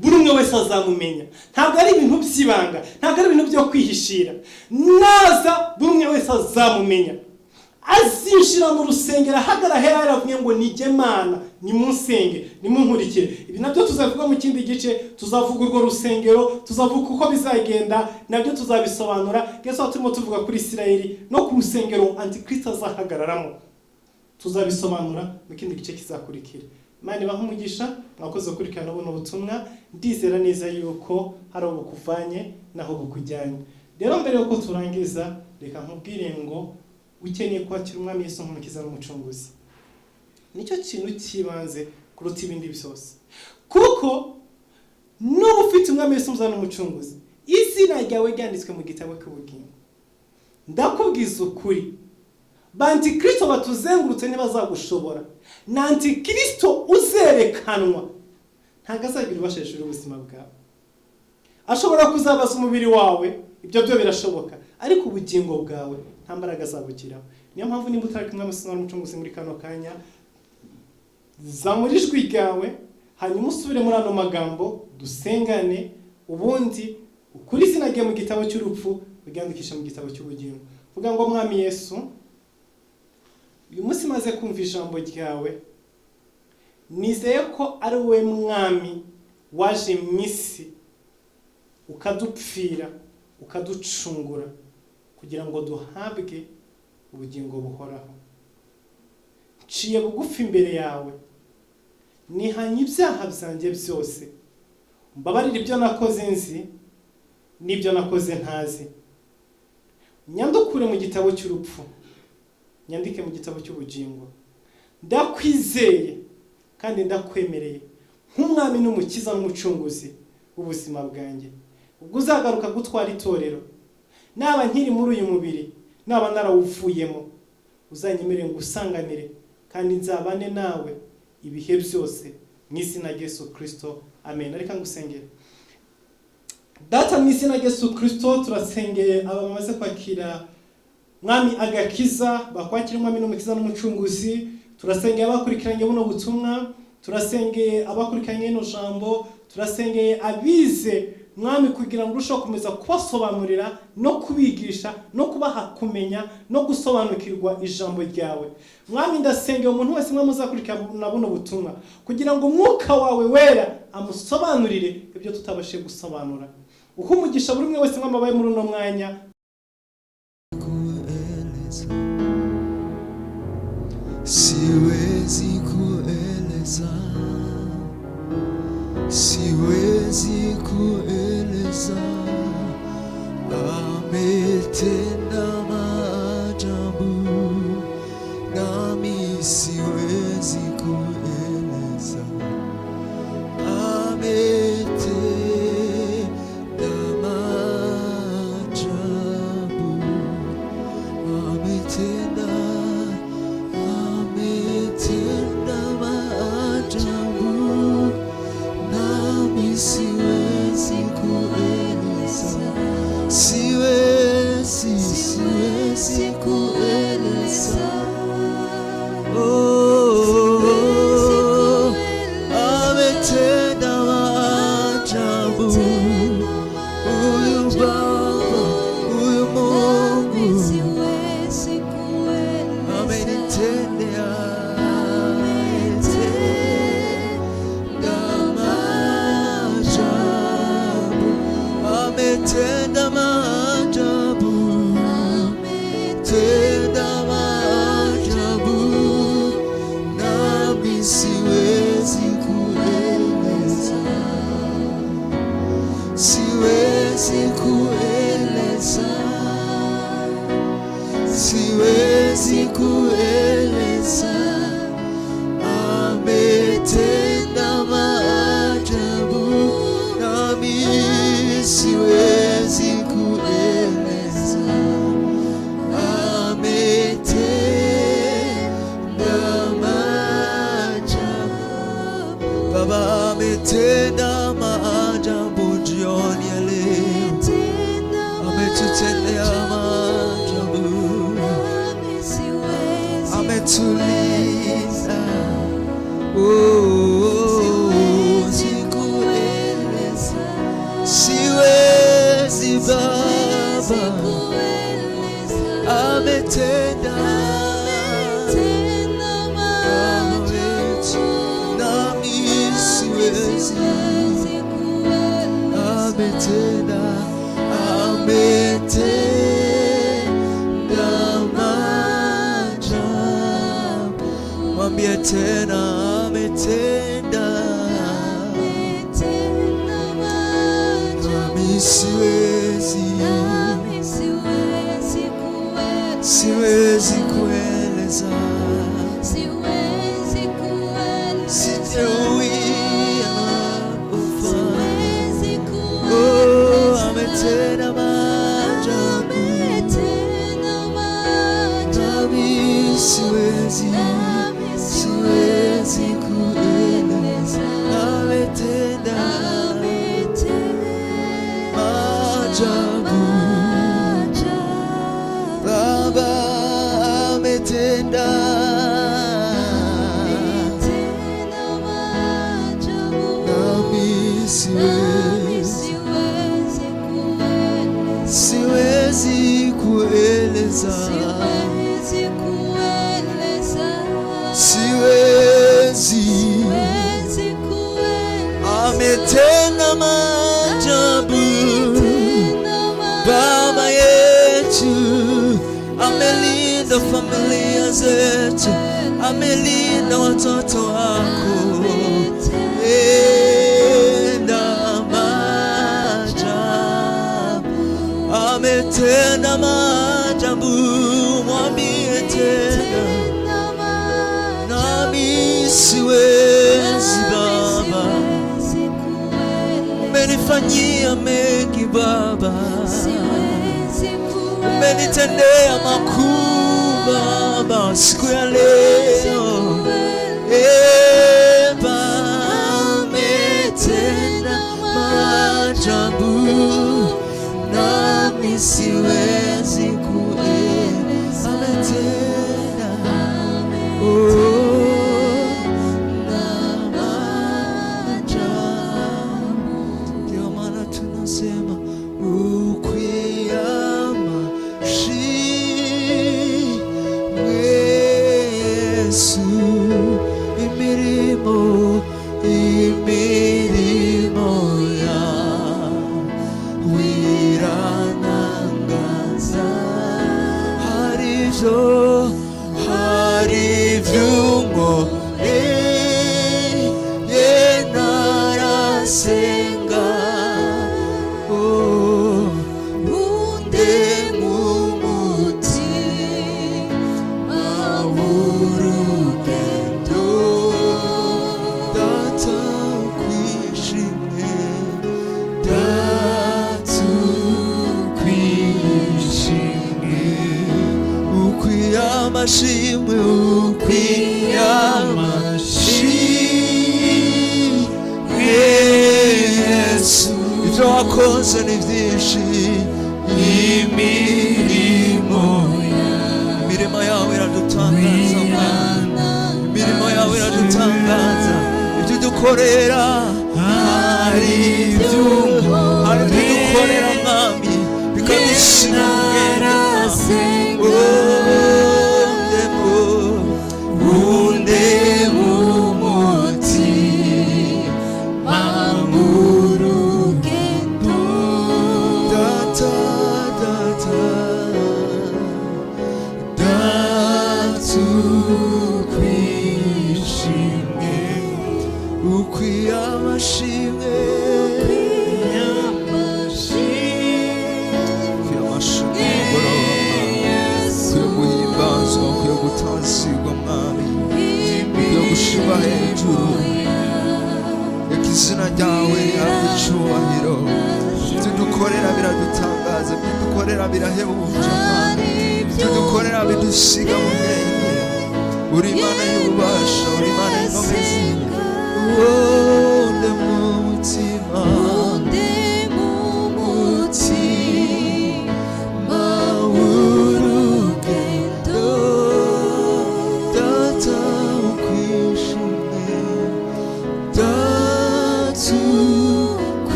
buri umwe wese azamumenya. Ntabwo ari ibintu by'ibanga, ntabwo ari ibintu byo kwihishira. Naza buri umwe wese azamumenya. Azinjira mu rusengero ahagara hera, yaravuye ngo: "Nijye Mana, nimunsenge, nimunkurikire." Ibi nabyo tuzavuga mu kindi gice. Tuzavuga urwo rusengero, tuzavuga uko bizagenda, nabyo tuzabisobanura. Ndetse aho turimo tuvuga kuri Isirayeli no ku rusengero Antikristo azahagararamo, tuzabisobanura mu kindi gice kizakurikira. Imana ibahe umugisha. Mwakoze gukurikirana buno butumwa. Ndizera neza yuko hari aho bukuvanye n'aho bukujyanye. Rero mbere yuko turangiza, reka nkubwire ngo ukeneye kwakira Umwami Yesu nk'Umukiza n'Umucunguzi. Nicyo kintu cy'ibanze kuruta ibindi byose, kuko nuba ufite Umwami Yesu nk'Umukiza n'Umucunguzi, izina ryawe ryanditswe mu gitabo cy'ubugingo, ndakubwiza ukuri, ba antikristo batuzengurutse ntibazagushobora. Na antikristo uzerekanwa ntabwo azagira ububasha hejuru y'ubuzima bwawe. Ashobora kuzabaza umubiri wawe, ibyo byo birashoboka, ariko ubugingo bwawe nta mbaraga azabugiraho. Niyo mpamvu nimba utari kumwe n'Umucunguzi muri kano kanya, zamura ijwi ryawe, hanyuma usubire muri ano magambo, dusengane, ubundi ukuri izina rye mu gitabo cy'urupfu uryandikisha mu gitabo cy'ubugingo. Vuga ngo: "Mwami Yesu, uyu munsi maze kumva ijambo ryawe, nizeye ko ari wowe Mwami waje mu isi, ukadupfira, ukaducungura kugira ngo duhabwe ubugingo buhoraho. Nciye bugufi imbere yawe, nihanye ibyaha byanjye byose. Mbabarire ibyo nakoze nzi n'ibyo nakoze ntazi. Nyandukure mu gitabo cy'urupfu, nyandike mu gitabo cy'ubugingo. Ndakwizeye kandi ndakwemereye nk'Umwami n'Umukiza n'Umucunguzi w'ubuzima bwanjye. Ubwo uzagaruka gutwara itorero, naba nkiri muri uyu mubiri, naba narawuvuyemo, uzanyemerere ngo usanganire kandi nzabane nawe ibihe byose, mu izina rya Yesu Kirisito, amen." Reka ngusengere. Data, mu izina rya Yesu Kirisito, turasengeye aba bamaze kwakira, Mwami, agakiza, bakwakira Umwami n'Umukiza n'Umucunguzi. Turasengeye abakurikiranye buno butumwa, turasengeye abakurikiranye rino jambo, turasengeye abize, Mwami, kugira ngo urusheho gukomeza kubasobanurira no kubigisha no kubaha kumenya no gusobanukirwa ijambo ryawe. Mwami, ndasengeye umuntu wese, Mwami, uzakurikirana buno butumwa, kugira ngo Umwuka wawe Wera amusobanurire ibyo tutabashije gusobanura. Uha umugisha buri umwe wese, Mwami, abaye muri uno mwanya. Kueleza, siwezi kueleza, siwezi kueleza. Ametenda maajabu, nami siwezi kueleza. Ametenda maajabu, ametenda, ametenda maajabu, nami siwezi kueleza, siwezi, siwezi kueleza. Oh, ametenda maajabu, huyu Baba, huyu Mungu amenitendea, ametenda maajabu, ametenda maajabu, tenda maajabu, nami siwezi kueleza, siwezi kueleza, siwezi kueleza. Ametenda maajabu, nami siwezi kueleza. Ametenda maajabu. Baba ametenda maajabu jioni ya leo, ametutendea maajabu, ametulinda. Oh, sikueleza, siwezi Baba, ametenda. siwezi. Ametenda, ametenda maajabu. Mwambie tena ametenda. Nami siwezi, siwezi kueleza, sijui anapofanya. Oh, ametenda maajabu. Nami siwezi, siwezi kueleza. Ametenda maajabu. Baba ametenda. Nami siwezi, siwezi kueleza, siwezi. Ametenda maajabu. Baba yetu amelinda familia zetu, amelinda watoto wako. Enda maajabu, ametenda maajabu. Mwambie tena, nami siwezi Baba, umenifanyia mengi Baba, umenitendea makuu Baba, siku ya leo. Eba ametenda maajabu, nami siwezi kueleza. Ametenda, oh, na maajabu. Ndio maana tunasema ukwiyama shimwe Yesu, imirimo, imirimo yawe irantangaza. Hari ibyo, hari ibyo unkoreye ntarasenga. Oh, unde nk'umutima w'urugendo, Data ukwishimwe, Data ukwishimwe, ukwiye amashimwe, ukwiye amashimwe Yesu. Ibyo wakoze ni byinshi, imirimo, imirimo yawe iradutangaza Mana, imirimo yawe iradutangaza. Ibyo udukorera, hari ibyo, hari ibyo udukorera Mwami, bikadusiga ubwenge Mwami. Undemo, undemo umutima w'urugendo, Data, Data, Data ukwishimwe, ukwiye amashimwe, ukwiye amashimwe mugoroba, ukwiye guhimbazwa, ukwiye gutazirwa Mwami, ukwiye gushirwa hejuru. Reka izina ryawe rihabwe icyubahiro. Ibyo dukorera biradutangaza, ibyo dukorera birahebuje Mwami, ibyo dukorera bidusiga mu bwenge. Uri Imana y'ububasha, uri Imana y'inkomezi. Unde mu mutima, umutima w'urugendo, Data ukwishimwe, Data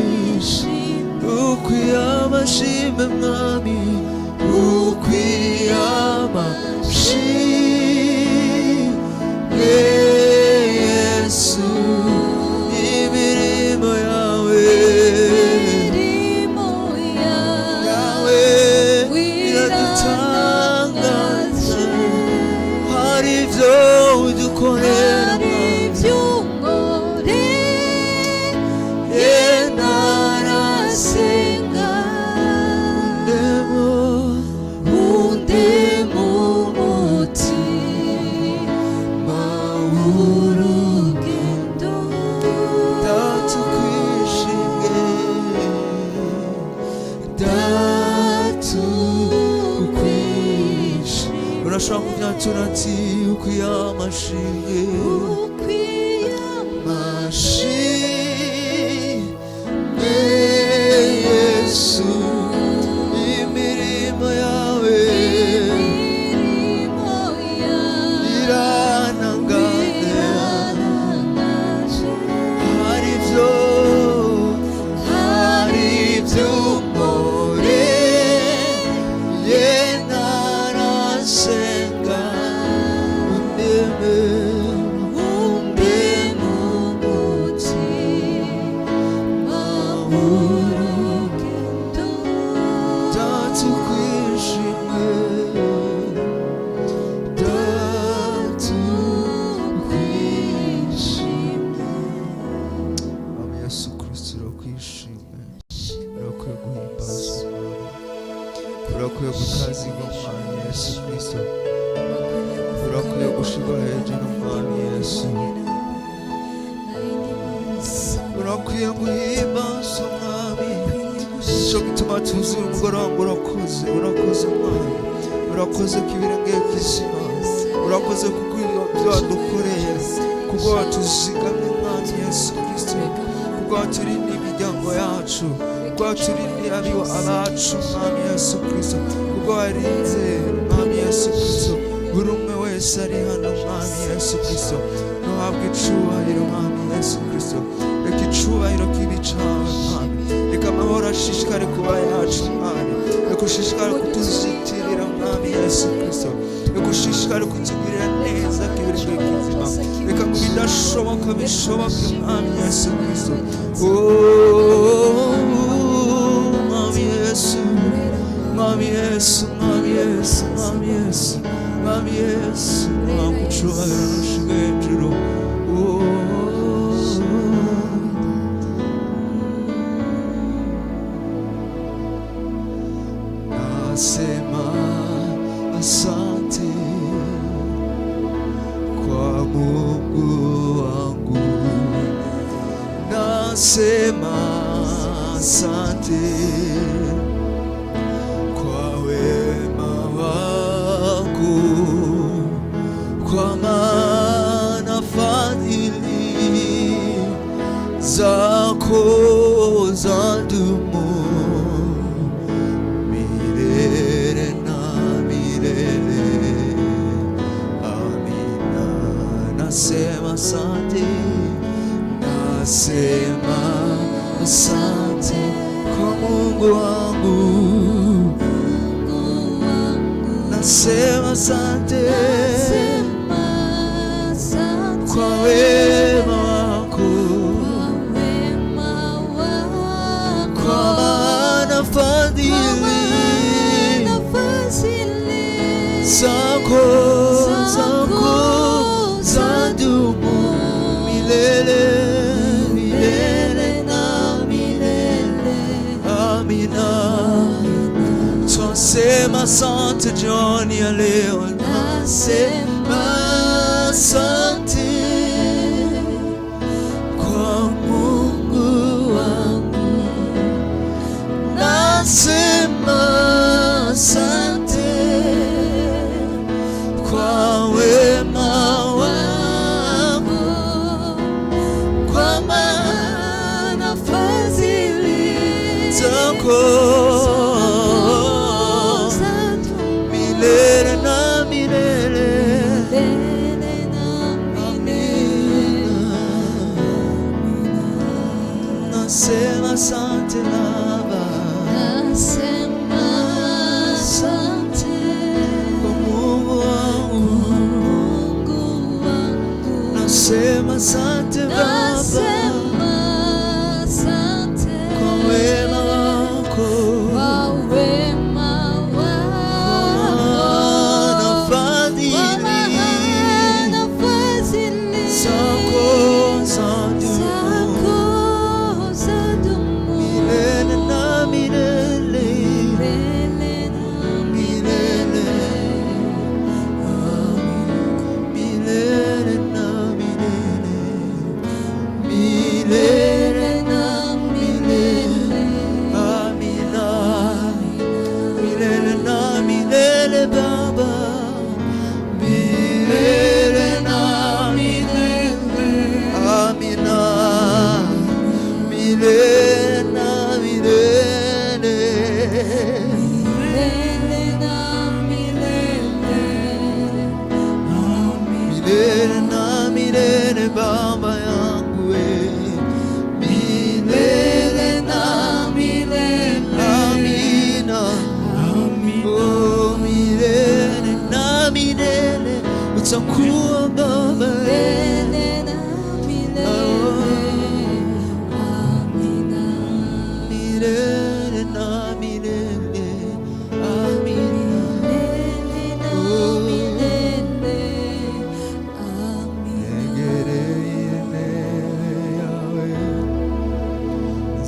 ukwishimwe, ukwiye amashimwe Mwami, ukwiye amashimwe Yesu. Twatura ati ukwiye amashimwe, ukwiye amashimwe Yesu, imirimo yawe imirimo yawe irantangaje. irantangaje. Hari ibyo, hari ibyo unkoreye ntarasenga, undeme, Umbe mu mutima w'urugendo. Data ukwishimwe, Data ukwishimwe. Mwami Yesu Kristo, urakwishimwe, urakwiye guhimbazwa Mwami, urakwiye gutazigwa Mwami Yesu Kristo, urakwiye gushirwa hejuru Mwami Yesu, urakwiye guhimbazwa Mwami. Nicyo gituma tuzuye umugoroba ngo urakoze, urakoze Mwami, urakoze ko ibirenge kizima, urakoze kuko ibyo wadukoreye, kuko watuzigamye Mwami Yesu Kristo, kuko waturindiye imiryango yacu, kuko waturindiye abacu Mwami Yesu Kristo, kuko warinze Mwami Yesu Kristo buri umwe wese ari hano Mwami Yesu Kristo. Ntuhabwe icubahiro Mwami Yesu Kristo, reka icubahiro kibe icawe Mwami, reka amahoro ashishikare kuba yacu Mwami, reka ushishikare kutuzitirira Mwami Yesu Kristo, reka ushishikare kutugirira neza kibirenge kizima, reka ngo ibidashoboka bishoboke Mwami Yesu Kristo. Oh, Mwami Yesu, Mwami Yesu, Mwami Yesu, Mwami Yesu, Mwami Yesu, Mwami icubahiro n'ushirwe hejuru. Oh. Nasema asante kwa Mungu wangu, nasema asante kwa wema wako, kwa maana fadhili zako zadumu milele na milele. Amina. Nasema asante, nasema asante kwa Mungu wangu, Mungu wangu, nasema asante nasema asante kwa wema wako, kwa wema wako, kwa maana kwa fadhili maana fadhili zako, zako zadumu milele, milele na milele. Amina. Twasema asante jioni ya leo, nasema asante kwa Mungu wangu, nasema asante kwa wema wako, kwa Maana fadhili zako zadumu milele na milele. milele na milele. Amina. Nasema asante Baba Nasema asante kwa Mungu wangu, Mungu wangu, nasema asante Baba nasema asante kwa wema wako, kwa wema maana wako, kwa fadhili maana fadhili zako zadumu zako zadumu milele na milele. milele na Milele, milele na milele.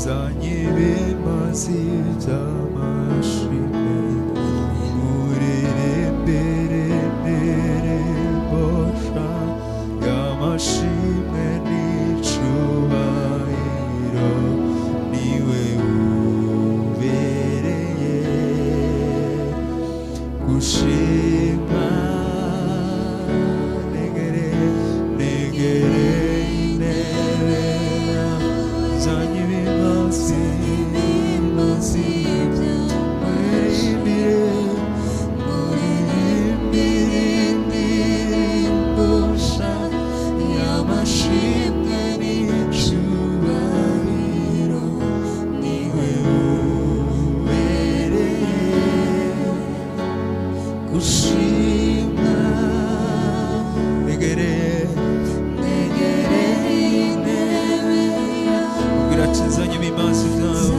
Nzanye ibimazi by'amashimwe, muririmbire indirimbo nshya y'amashimwe n'icyubahiro, niwe ubereye gushimwa. Negere, negere intebe yawe, nzanye ibimazi, muririmbire, muririmbire indirimbo nshya y'amashimwe n'icyubahiro, niwe ubereye gushimwa. Negere, Negere intebe yawe, ubwira ati nzanye ibimazi byawe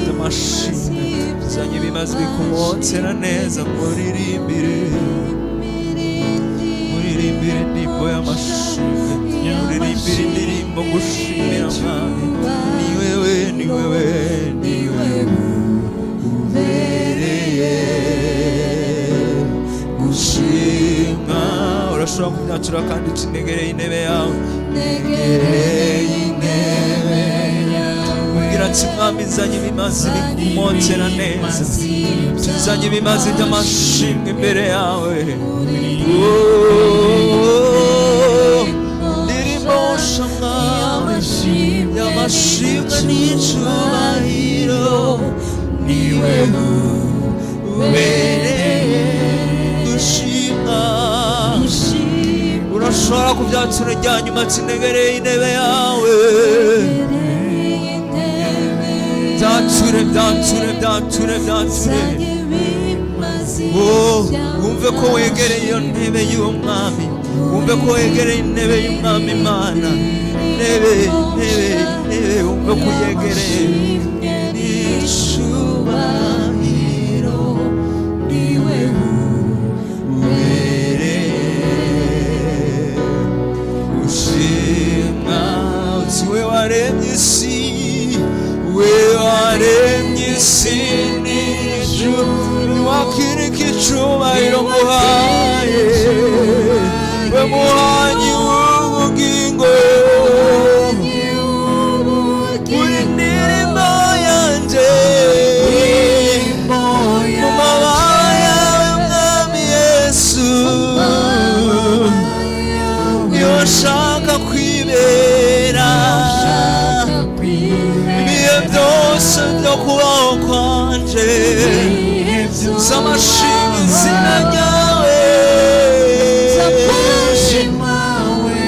by'amashimwe, nzanye ibimazi bikumotera neza, muririmbire, muririmbire indirimbo y'amashimwe, muririmbire indirimbo ngushimira Mwami. Ni wewe, ni wewe, ni wewe ubereye gushimwa. Urashobora kumyatura kandi uti negereye intebe yawe, Negere intebe yawe, ubwira ati Mwami, nzanye ibimazi bikumotera neza, tuzanye ibimazi by'amashimwe imbere yawe. Oh, ndirimbo nshya Mwami y'amashimwe n'icyubahiro, niwe ubereye gushimwa. Urashobora kubyatura rya nyuma ati negereye intebe yawe. Byature, byature, byature, byature. Oh, wumve ko wegereye iyo ntebe y'uwo mwami, wumve ko wegereye intebe y'umwami Imana, intebe, intebe, intebe, wumve ko uyegereye n'icyubahiro, Niwe ubereye gushimwa. Uti we waremye isi, we waremye isi n'ijuru, niwakirika icubahiro nguhaye, we muhanyi w'ubugingo, uri indirimbo yanje mu mababa yawe, Mwami Yesu, niyo nshaka kwibera ibihe byose byo kubaho kwanje, z'amashimwe izina ryawe,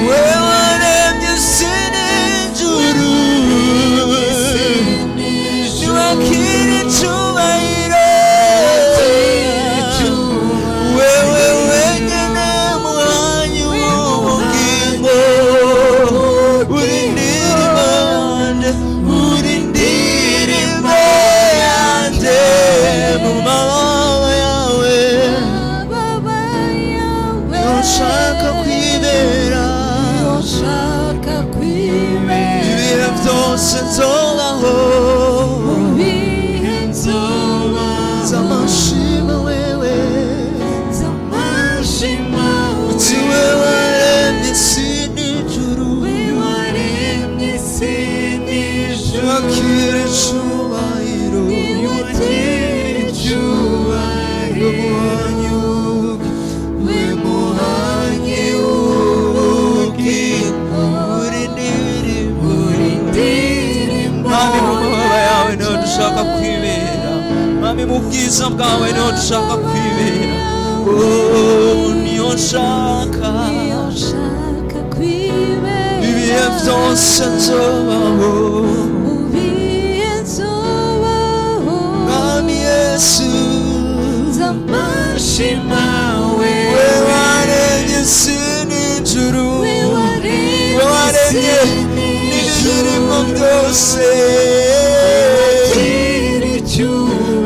we waremye isi n'ijuru, niwakira icubahiro, wewe wenyine muhanyi w'ubugingo, uri indirimbo yanjye, uri indirimbo yanjye mu mababa yawe, ushaka kwibera ibihe byose nzobaho, z'amashimwe wewe, uti we waremye isi n'ijuru, wakira icubahiro, we muhanyi w'ubugingo, we muhanyi w'ubugingo, uri indirimbo. Mwami, mu mababa yawe niho dushaka kwibera, Mwami, mu bwiza bwawe niho dushaka kwibera. Oh, niyo nshaka ibihe byose nzobaho, Mwami Yesu, we waremye isi n'ijuru, we waremye n'ibirimo byose,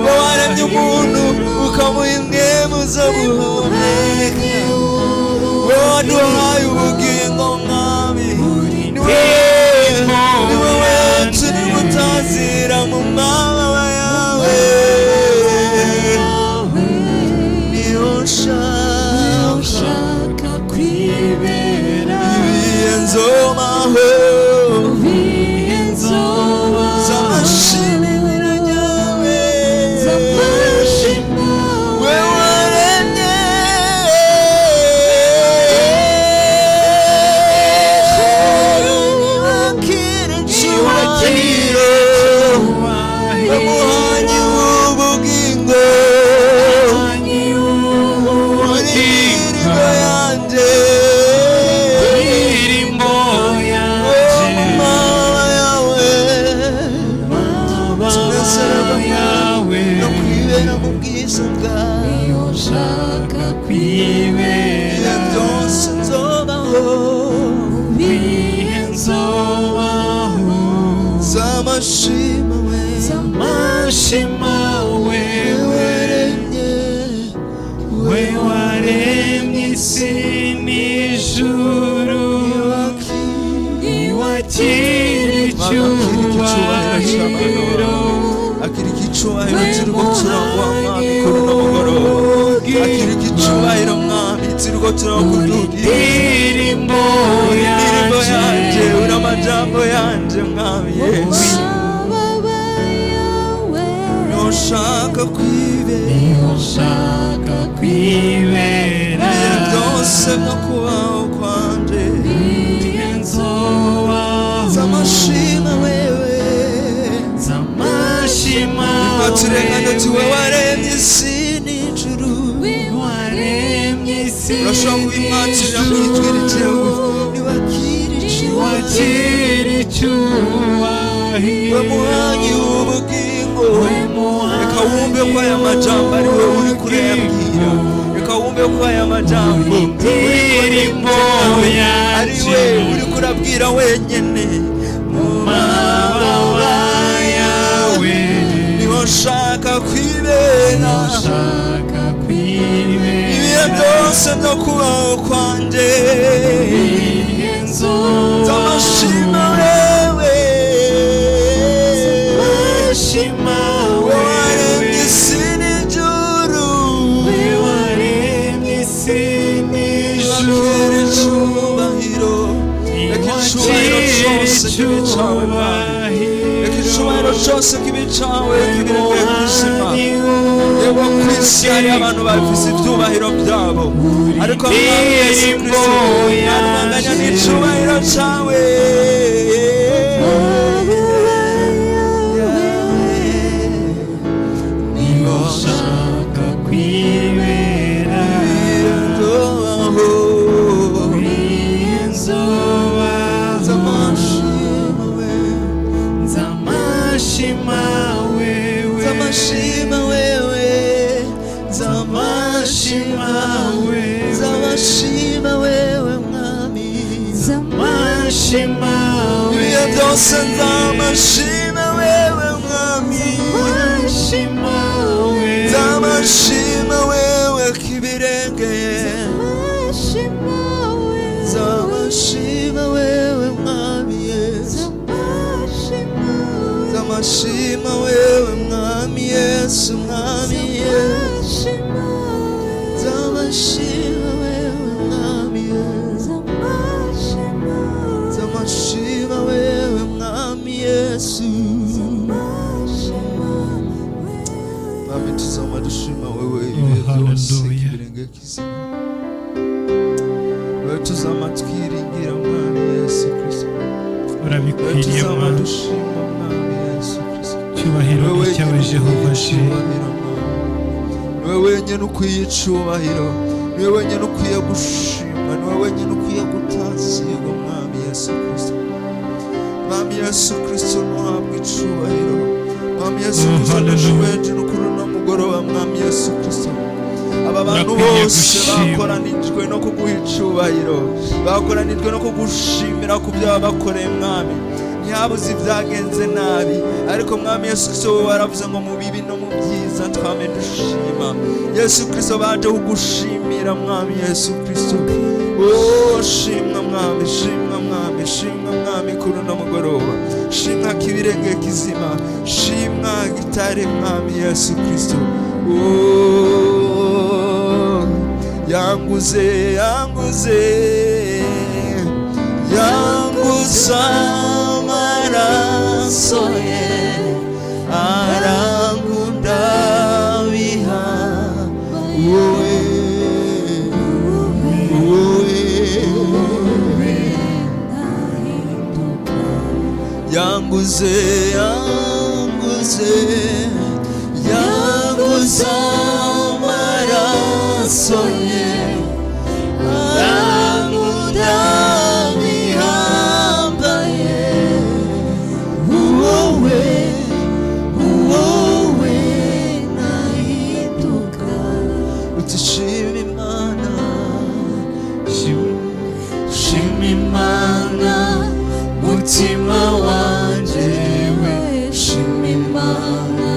we waremye umuntu ukamuha impwemu zo guhumeka, we waduhaye ubugingo, Mwami, ni wowe, ni wowe turi mutazi. icubahiro, we muhanyi w'ubugingo, indirimbo yanjye, oh, mu mababa yawe tunezererwa no kwibera mu bwiza bwawe. Ushaka Ibihe kwibera byose nzobaho, bihe nzobaho, z'amashima we, mashima wewe, waremye, we waremye isi n'ijuru, wakira icyubahiro, akira icyubahiro turiko turaguha, Mwami, kuri uno mugoroba. Akira icyubahiro, Mwami, turiko turakudugira. Indirimbo Indirimbo yanje, yanje, uri amajambo yanje, Mwami Yesu. Ntushaka kwibera, ushaka kwibera, ibihe byose byo kubaho kwanje, bihe nzobaho, z'amashima wewe, z'amashima baturekana tuwe, wewe, waremye isi n'ijuru. Waremye isi Urashobora kubimwaturira mu ijwi riciye bugufi. Niwakira icubahiro, wakira icyubahiro, we muhanyi w'ubugingo. Reka wumve ko aya majambo ari wowe uri kurayabwira. Reka wumve ko aya majambo Indirimbo ari we yanje, uri kurabwira wenyene. Mu mababa yawe, niho nshaka kwibera, ushaka kwibera, ibihe byose byo kubaho kwanje, bihe nzobaho, z'amashima wewe, mashima waremye wewe, isi n'ijuru, we waremye isi wakira n'ijuru, icubahiro. Reka icubahiro cyose kibe cawe, Mwami. Reka icubahiro cyose kibe cawe, kibirenge kuzima. Yewe, ku isi hari abantu bafise ivyubahiro byabo, ariko Mwami Yesu Kristo, ntarumanganya n'icubahiro cawe. Ushaka kwibera, inzobaho, nzamashima wewe, Zamashima wewe, zamashima, zamashima wewe, Mwami. Mashima Ibihe wewe, byose nzamashima wewe, Mwami. Mashima wewe, Nzamashima wewe kibirengeye, nzamashima wewe, Mwami Yesu. Nzamashima wewe, Mwami Yesu, Mwami Yesu. Nzamashima wewe, Mwami Yesu. Nzamashima wewe, Mwami Yesu. Mwami, tuzama dushima wewe ibihe byose, Hallelujah. kibirenge kizima. Wewe tuzama twiringira, Mwami Yesu Kristo. Wewe Urabikwiriye, tuzama Mwami. dushima, Mwami Yesu Kristo. Cyubahiro Wewe ni cyawe, wenyine Jehova ukwiye Jire. icubahiro, Mwami. Niwe wenyine ukwiye icubahiro, niwe wenyine ukwiye gushimwa, niwe wenyine ukwiye gutazirwa, Mwami Yesu Kristo. Mwami Yesu Kristo, ntuhabwe icubahiro. Mwami Yesu Oh, Kristo, hallelujah. ndushuweje no kuri uno mugoroba, Mwami Yesu Kristo. Aba bantu Urakwiye bose gushimwa. bakoranijwe no kuguha icubahiro, bakoranijwe no kugushimira ku byo wabakoreye, Mwami. Ntihabuze ibyagenze nabi, ariko Mwami Yesu Kristo, wowe waravuze ngo mu bibi no mu byiza twame dushima. Yesu Kristo, baje kugushimira, Mwami Yesu Kristo. Oh, shimwa Mwami, shimwa Mwami, shimwa Mwami kuri uno mugoroba. Shimwa kibirenge kizima, shimwa gitare, Mwami Yesu Kristo. Oh, yanguze, yanguze, yanguza amaraso ye, arankunda biha wowe, wowe. Yanguze, yanguze, yanguze amaraso ye, arankunda bihambaye. Wowe, wowe nahinduka. Uti shima Imana, Shima Imana, mutima wanje we, shima Imana,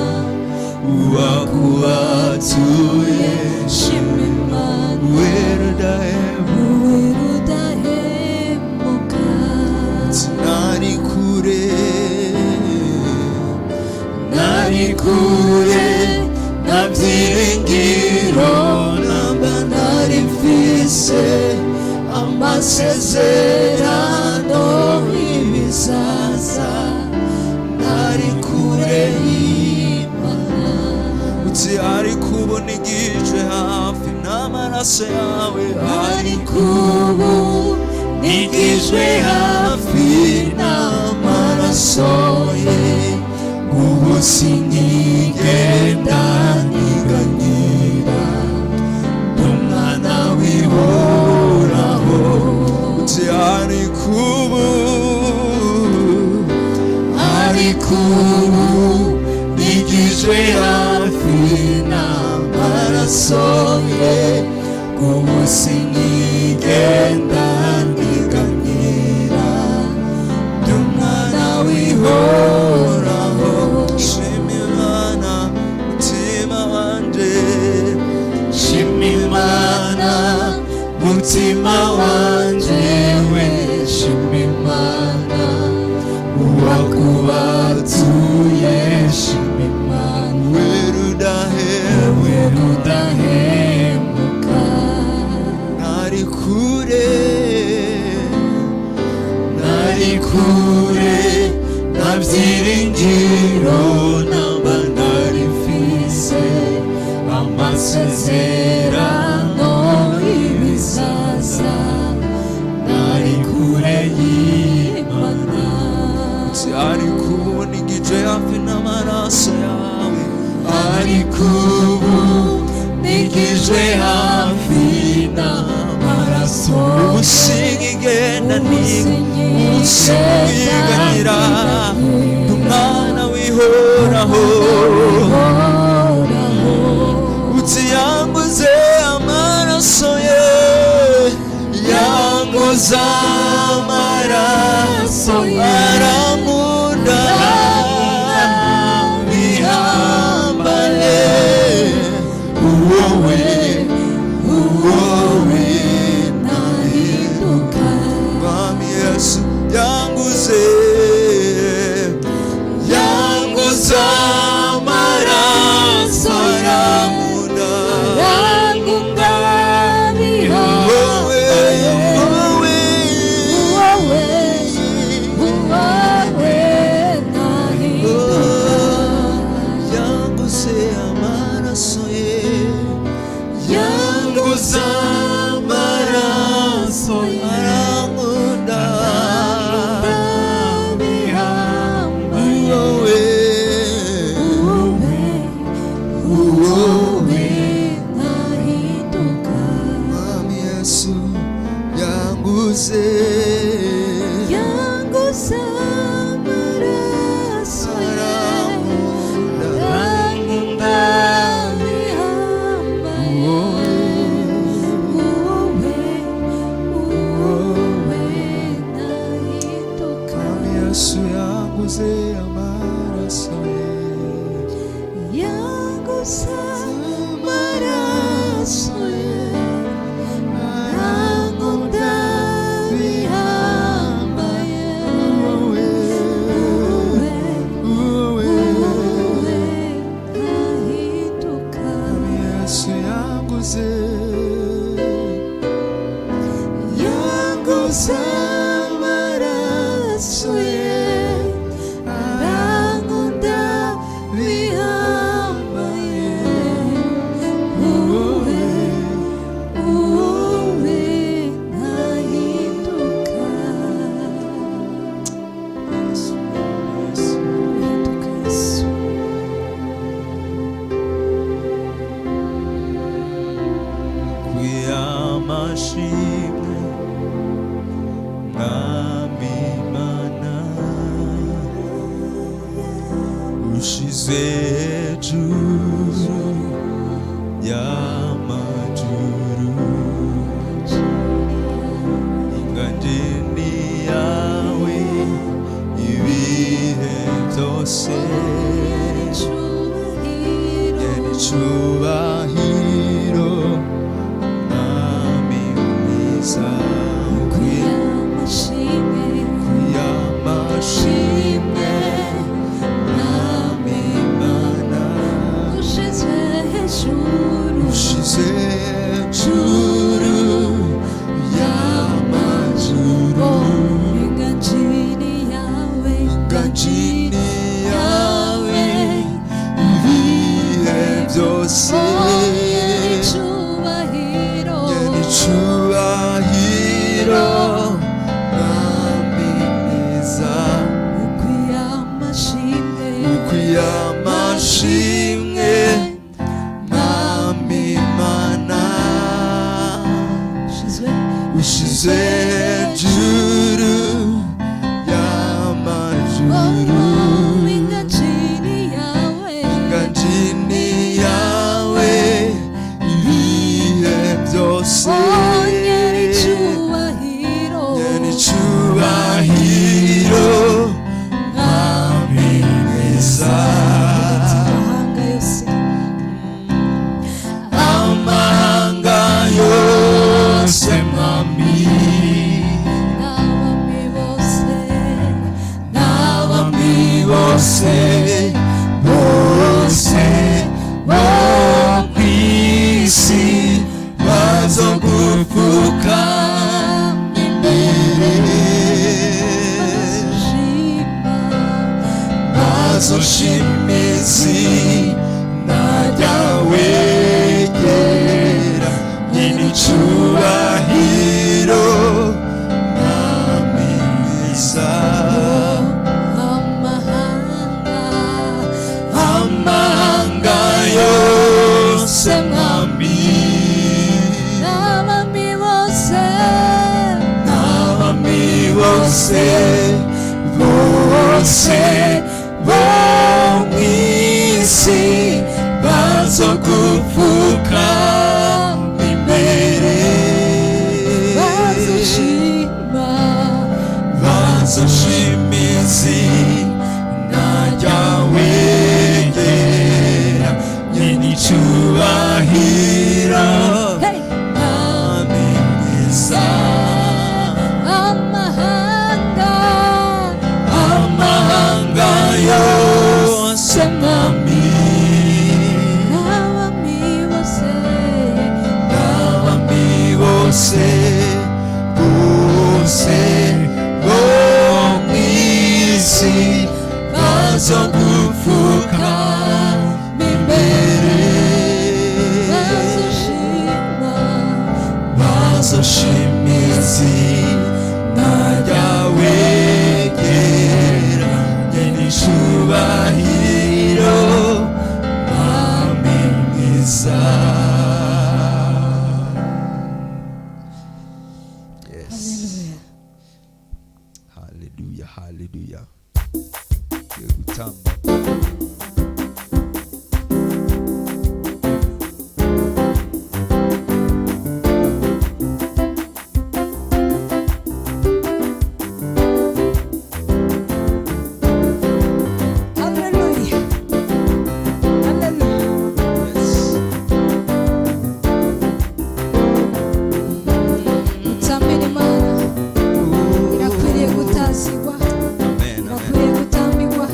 uwakubatuye, Shima Imana, wera udahema, wowe udahemuka. Nari kure, nari kure nta byiringiro namba nari mfise amasezerano y'ibizaza, nari kure y'Imana. Uti ariko ubu nigijwe hafi n'amaraso yawe, ariko ubu nigijwe hafi n'amaraso ye, ubu sinkigenda niganyira, umwana w'ihoraho. Uti ariko ubu, ariko ubu nigijwe hafi n'amaraso ye, ubu sinkigenda niganyira, umwana w'ihoraho. Shima Imana, mutima wanje, Shima Imana, mutima wanje we, shima Imana, uwakubatuye, shima Imana, wera udahema, we udahemuka. Nari kure, Nari kure nta byiringiro namba nari mfise amasezerano y'ibizaza, nari kure y'Imana. Uti ariko ubu nigijwe hafi n'amaraso yawe, Ariko ubu nigijwe hafi n'amaraso, ubu sinkigenda niga, ubu sinkiganyira, ndi umwana w'ihoraho. Uti yanguze amaraso ye, yanguze amaraso, arankunda bihambane. Wowe, wowe nahinduka. Mwami Yesu yanguze, yanguze amaraso, arankunda, Arankunda wowe, bihambaye. Wowe, Wowe, wowe nahinduka. Yanguze amaraso ye, yanguze amaraso, arankunda, wowe, Wowe nahinduka. Mwami Yesu yanguze, Yanguze amaraso ye, arankunda, arankunda bihambaye. Wowe, wowe nahinduka. Mwami Yesu yanguze amaraso ye, Yanguze amaraso ye, arankunda bihambaye. Wowe, Wowe, wowe, wowe nahinduka. Mwami Yesu yanguze, Yanguze amaraso ye, arankunda bihambaye. Wowe, Ushize hejuru y'amajuru, inganji yawe ibihe byose. Icubahiro, Mwami mwiza, ukwiye amashimwe, Mwami Mana. Ushize hejuru. Ushize hejuru y'amajuru. Inganjini yawe. Inganji yawe ibihe byose. Icyubahiro. Icubahiro, Mwami mwiza. Ukwiye amashimwe. Ukwiye amashimwe, Mwami Mana. Ushize. Ushize hejuru y'amajuru. Inganjini yawe. Inganjini yawe ibihe byose. Onyera icyubahiro. Icubahiro, Mwami mwiza. Amahanga yose. Amahanga yose, Mwami. N'abami bose. N'abami bose, bose bo ku isi bazogupfuka imbere. Bazoshima. Bazoshima izina ryawe ryera, nyir'icubahiro, Mwami mwiza. Amahanga. Amahanga yose, Mwami. N'abami bose. N'abami bose, bose bo mu isi bazogupfuka imbere. Bazoshima. Bazoshima izina ryawe ryera, nyir'icubahiro. Hey! Mwami mwiza. Amahanga. Amahanga yose, Mwami. N'abami bose. N'abami bose, bose bo mu isi bazogupfuka imbere. Bazoshima. Bazoshima izina ryawe ryera, nyir'icubahiro, Mwami mwiza. Yes. Hallelujah. Hallelujah, hallelujah. Tugiye gutamba. Hallelujah. Hallelujah. Yes. Utambire Imana irakwiriye gutazigwa. Amen, amen. Irakwiriye gutambirwa.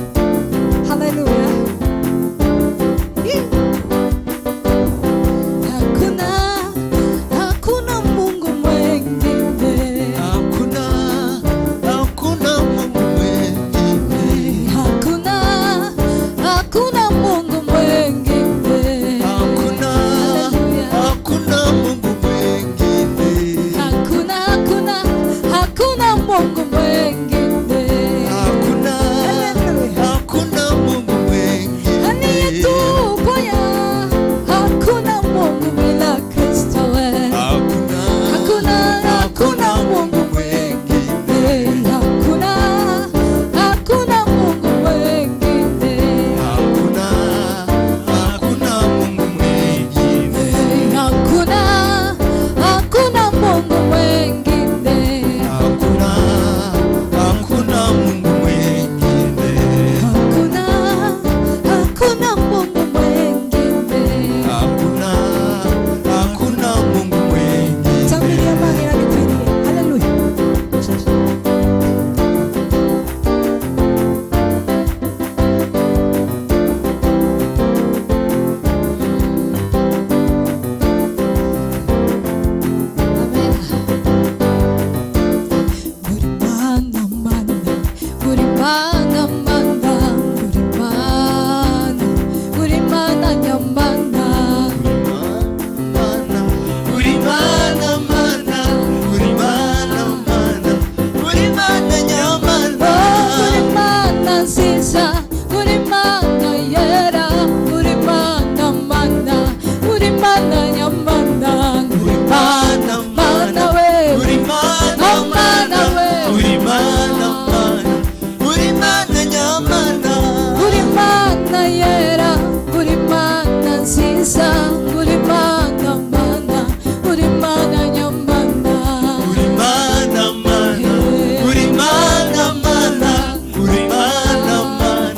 nziza, uri Mana yera, uri Mana mana, uri Mana nyamana, Uri Mana mana we, Uri Mana mana we, Uri Mana mana, Uri Mana nyamana, uri Mana yera, uri Mana nziza, uri Mana mana, uri Mana nyamana, Uri Mana mana, Uri Mana mana, Uri Mana mana,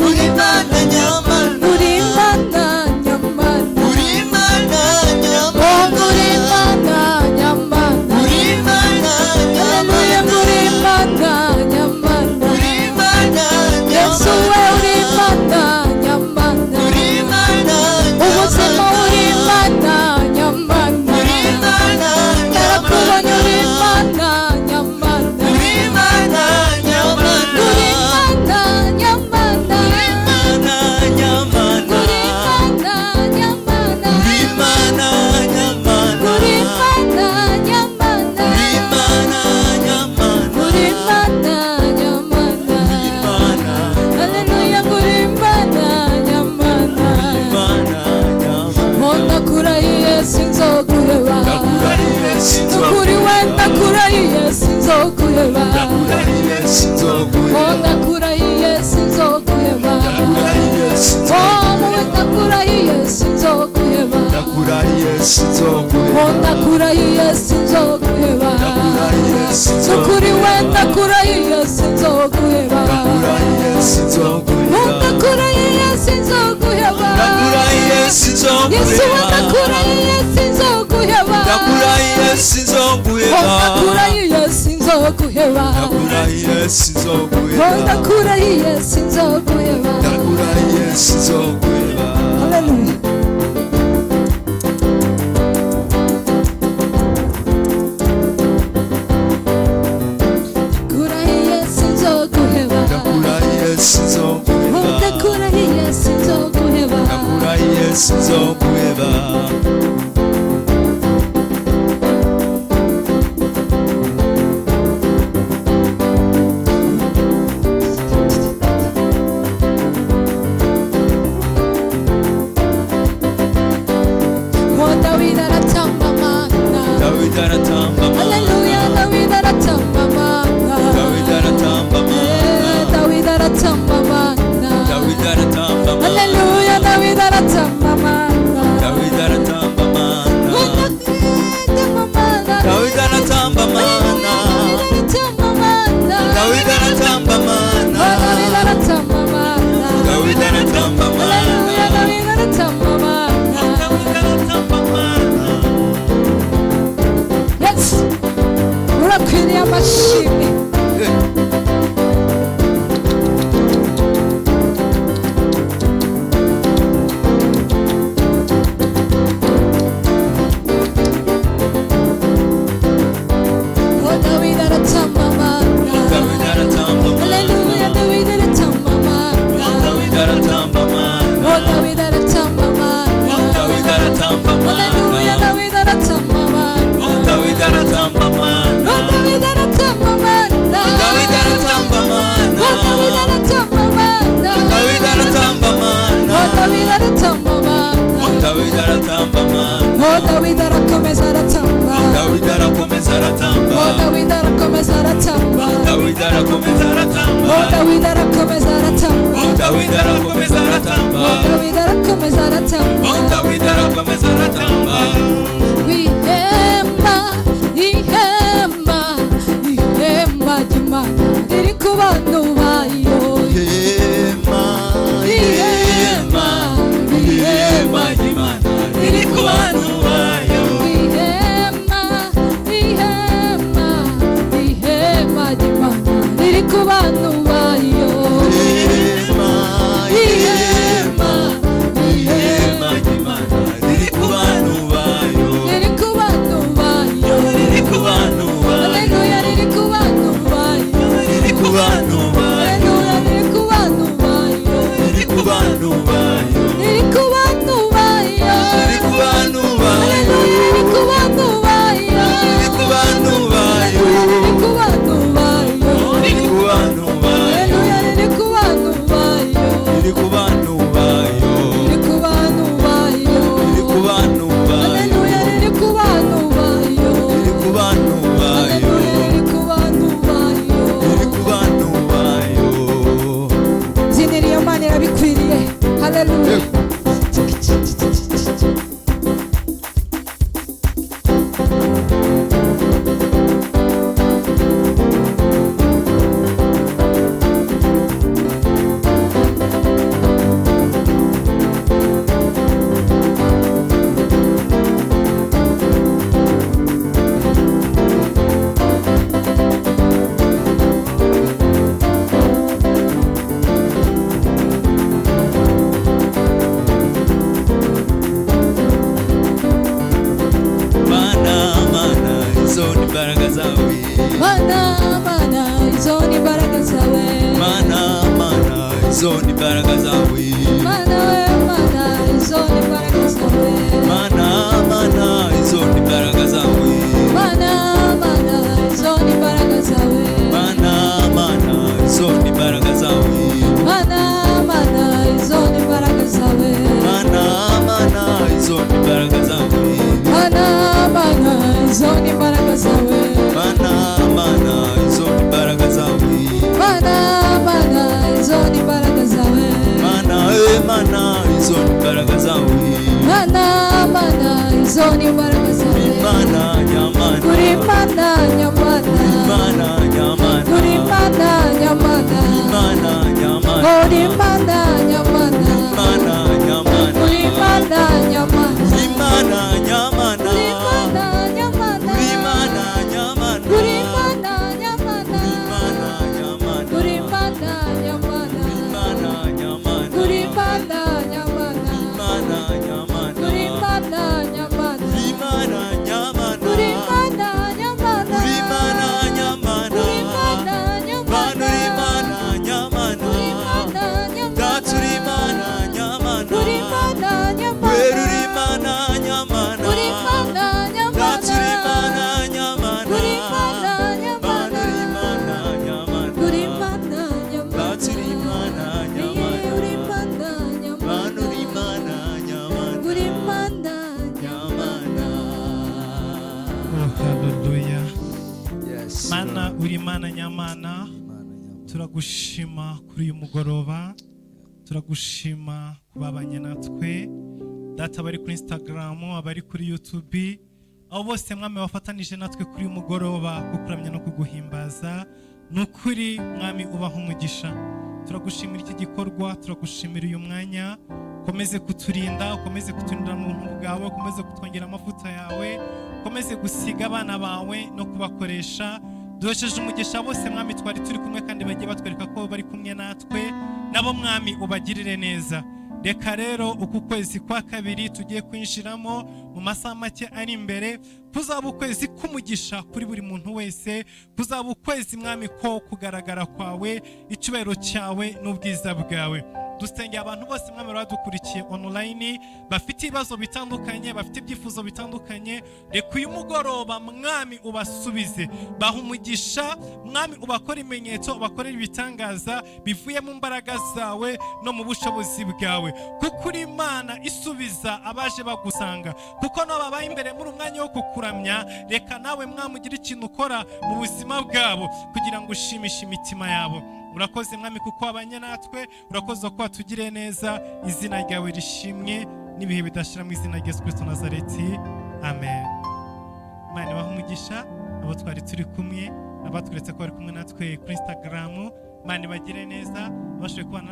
Uri Mana nyamana, uri Mana nyamana, Uri Mana oh nyamana, uri Mana nyamana, Uri Mana haleluya, nyamana, uri Mana nyamana, Uri Mana Yesu we uri nyamana, Mana nyamana, Uri Mana ubuzima uri nyamana, Mana nyamana, Uri Mana narakubonye uri nyamana, Mana nyamana, Uri Mana nyamana, uri Mana nyamana, Uri Mana nyamana, uri Mana nyamana, Uri Mana nyamana, uri Mana nyamana, Uri Mana nyamana, uri Mana nyamana, Uri Mana, haleluya, uri Mana nyamana, Mana nyamana, ndakurahiye sinzokuheba, Ndakurahiye sinzokuheba, nukuri we ndakurahiye sinzokuheba, Ndakurahiye sinzokuheba, ndakurahiye sinzokuheba, Ndakurahiye sinzokuheba, ndakurahiye sinzokuheba, Ndakurahiye sinzokuheba, ndakurahiye sinzokuheba, Ndakurahiye nukuri we sinzokuheba, ndakurahiye sinzokuheba, Ndakurahiye sinzokuheba, ndakurahiye sinzokuheba, Ndakurahiye Yesu we sinzokuheba, ndakurahiye sinzokuheba, Ndakurahiye sinzokuheba, ndakurahiye sinzokuheba, Ndakurahiye sinzokuheba, ndakurahiye sinzokuheba, Ndakurahiye sinzokuheba. haleluya. Ndakurahiye sinzokuheba, Ndakurahiye sinzokuheba, ndakurahiye sinzokuheba, Ndakurahiye sinzokuheba. Oh, Dawidi aratamba mana, Dawidi aratamba haleluya, mana, Dawidi aratamba mana, Dawidi aratamba Eh, mana, Dawidi aratamba mana, Dawidi aratamba mana, haleluya, Dawidi aratamba mana. Hallelujah. Mana, mana, izo ni imbaraga zawe. Mana, mana, izo ni imbaraga zawe. Mana, mana, izo ni imbaraga zawe. Mana we, mana, izo ni imbaraga zawe. Mana, mana, izo ni imbaraga zawe. Mana, mana, izo ni imbaraga zawe. Mana, mana, izo ni imbaraga zawe. Mana, mana, izo ni imbaraga zawe. Mana, mana, izo ni imbaraga zawe. Mana, mana, izo ni imbaraga zawe. Mana, mana, izo ni imbaraga zawe. Mana, mana, izo ni imbaraga zawe. Mana, mana, izo ni imbaraga zawe. Mana, mana, izo ni imbaraga zawe. Mana, nyamana. Uri mana nyamana. Mana, nyamana. Uri mana nyamana. Mana, nyamana. Uri mana nyamana. Mana, nyamana. Uri mana nyamana. Imana, nyamana. Uri mana nyamana. Imana, nyamana. Uri mana nyamana. Imana, nyamana. Uri mana nyamana. Imana, nyamana. Uri mana nyamana. Imana, nyamana. Uri mana nyamana. Imana, nyamana. Uri mana nyamana. Imana, nyamana. Uri mana Mana, nyamana. Imana, nyamana. Uri mana nyamana. Data uri Imana, nyamana. Uri mana nyamana. Wera uri Imana, nyamana. Uri mana nyamana. Data uri Imana, nyamana. Uri mana Mana nyamana. uri Imana, nyamana. Uri mana nyamana. Data uri Imana, nyamana. Uri mana nyamana. Mana uri Imana, nyamana. Uri mana Nyamana. Oh, hallelujah. Yes. Mana uri Mana nyamana, Imana, nyamana. turagushima kuri uyu mugoroba, turagushima kubabanye natwe, data abari kuri Instagram, abari kuri YouTube, abo bose mwami wafatanije natwe kuri uyu mugoroba kukuramya no kuguhimbaza. Ni ukuri mwami ubaha umugisha. Turagushimira iki gikorwa, turagushimira uyu mwanya. Ukomeze kuturinda, ukomeze kuturinda mu buntu bwawe, ukomeze kutwongera amavuta yawe, ukomeze gusiga abana bawe no kubakoresha. Duhesheje umugisha bose mwami twari turi kumwe kandi bagiye batwereka ko bari kumwe natwe, nabo mwami ubagirire neza. Reka rero uku kwezi kwa kabiri tugiye kwinjiramo mu masaha make ari imbere kuzaba ukwezi k'umugisha kuri buri muntu wese, kuzaba ukwezi mwami ko kugaragara kwawe, icyubahiro cyawe n'ubwiza bwawe. Dusengeye abantu bose mwami badukurikiye online, bafite ibibazo bitandukanye, bafite ibyifuzo bitandukanye. Reka uyu mugoroba mwami ubasubize, baha umugisha mwami, ubakore ibimenyetso, ubakorere ibitangaza bivuye mu mbaraga zawe no mu bushobozi bwawe, kuko uri Imana isubiza abaje bagusanga. Kuko nabo babaye imbere muri umwanya wo kukuramya, reka nawe mwami ugire ikintu ukora mu buzima bwabo kugira ngo ushimishe imitima yabo. Urakoze mwami kuko wabanye natwe, urakoze ko watugiriye neza. Izina ryawe rishimwe n'ibihe bidashira mu izina rya Yesu Kristo Nazareti, amen. Imana ibahe umugisha abo twari turi kumwe, abatweretse ko bari kumwe natwe kuri Instagram. Imana ibagire neza, abashoboye kubana.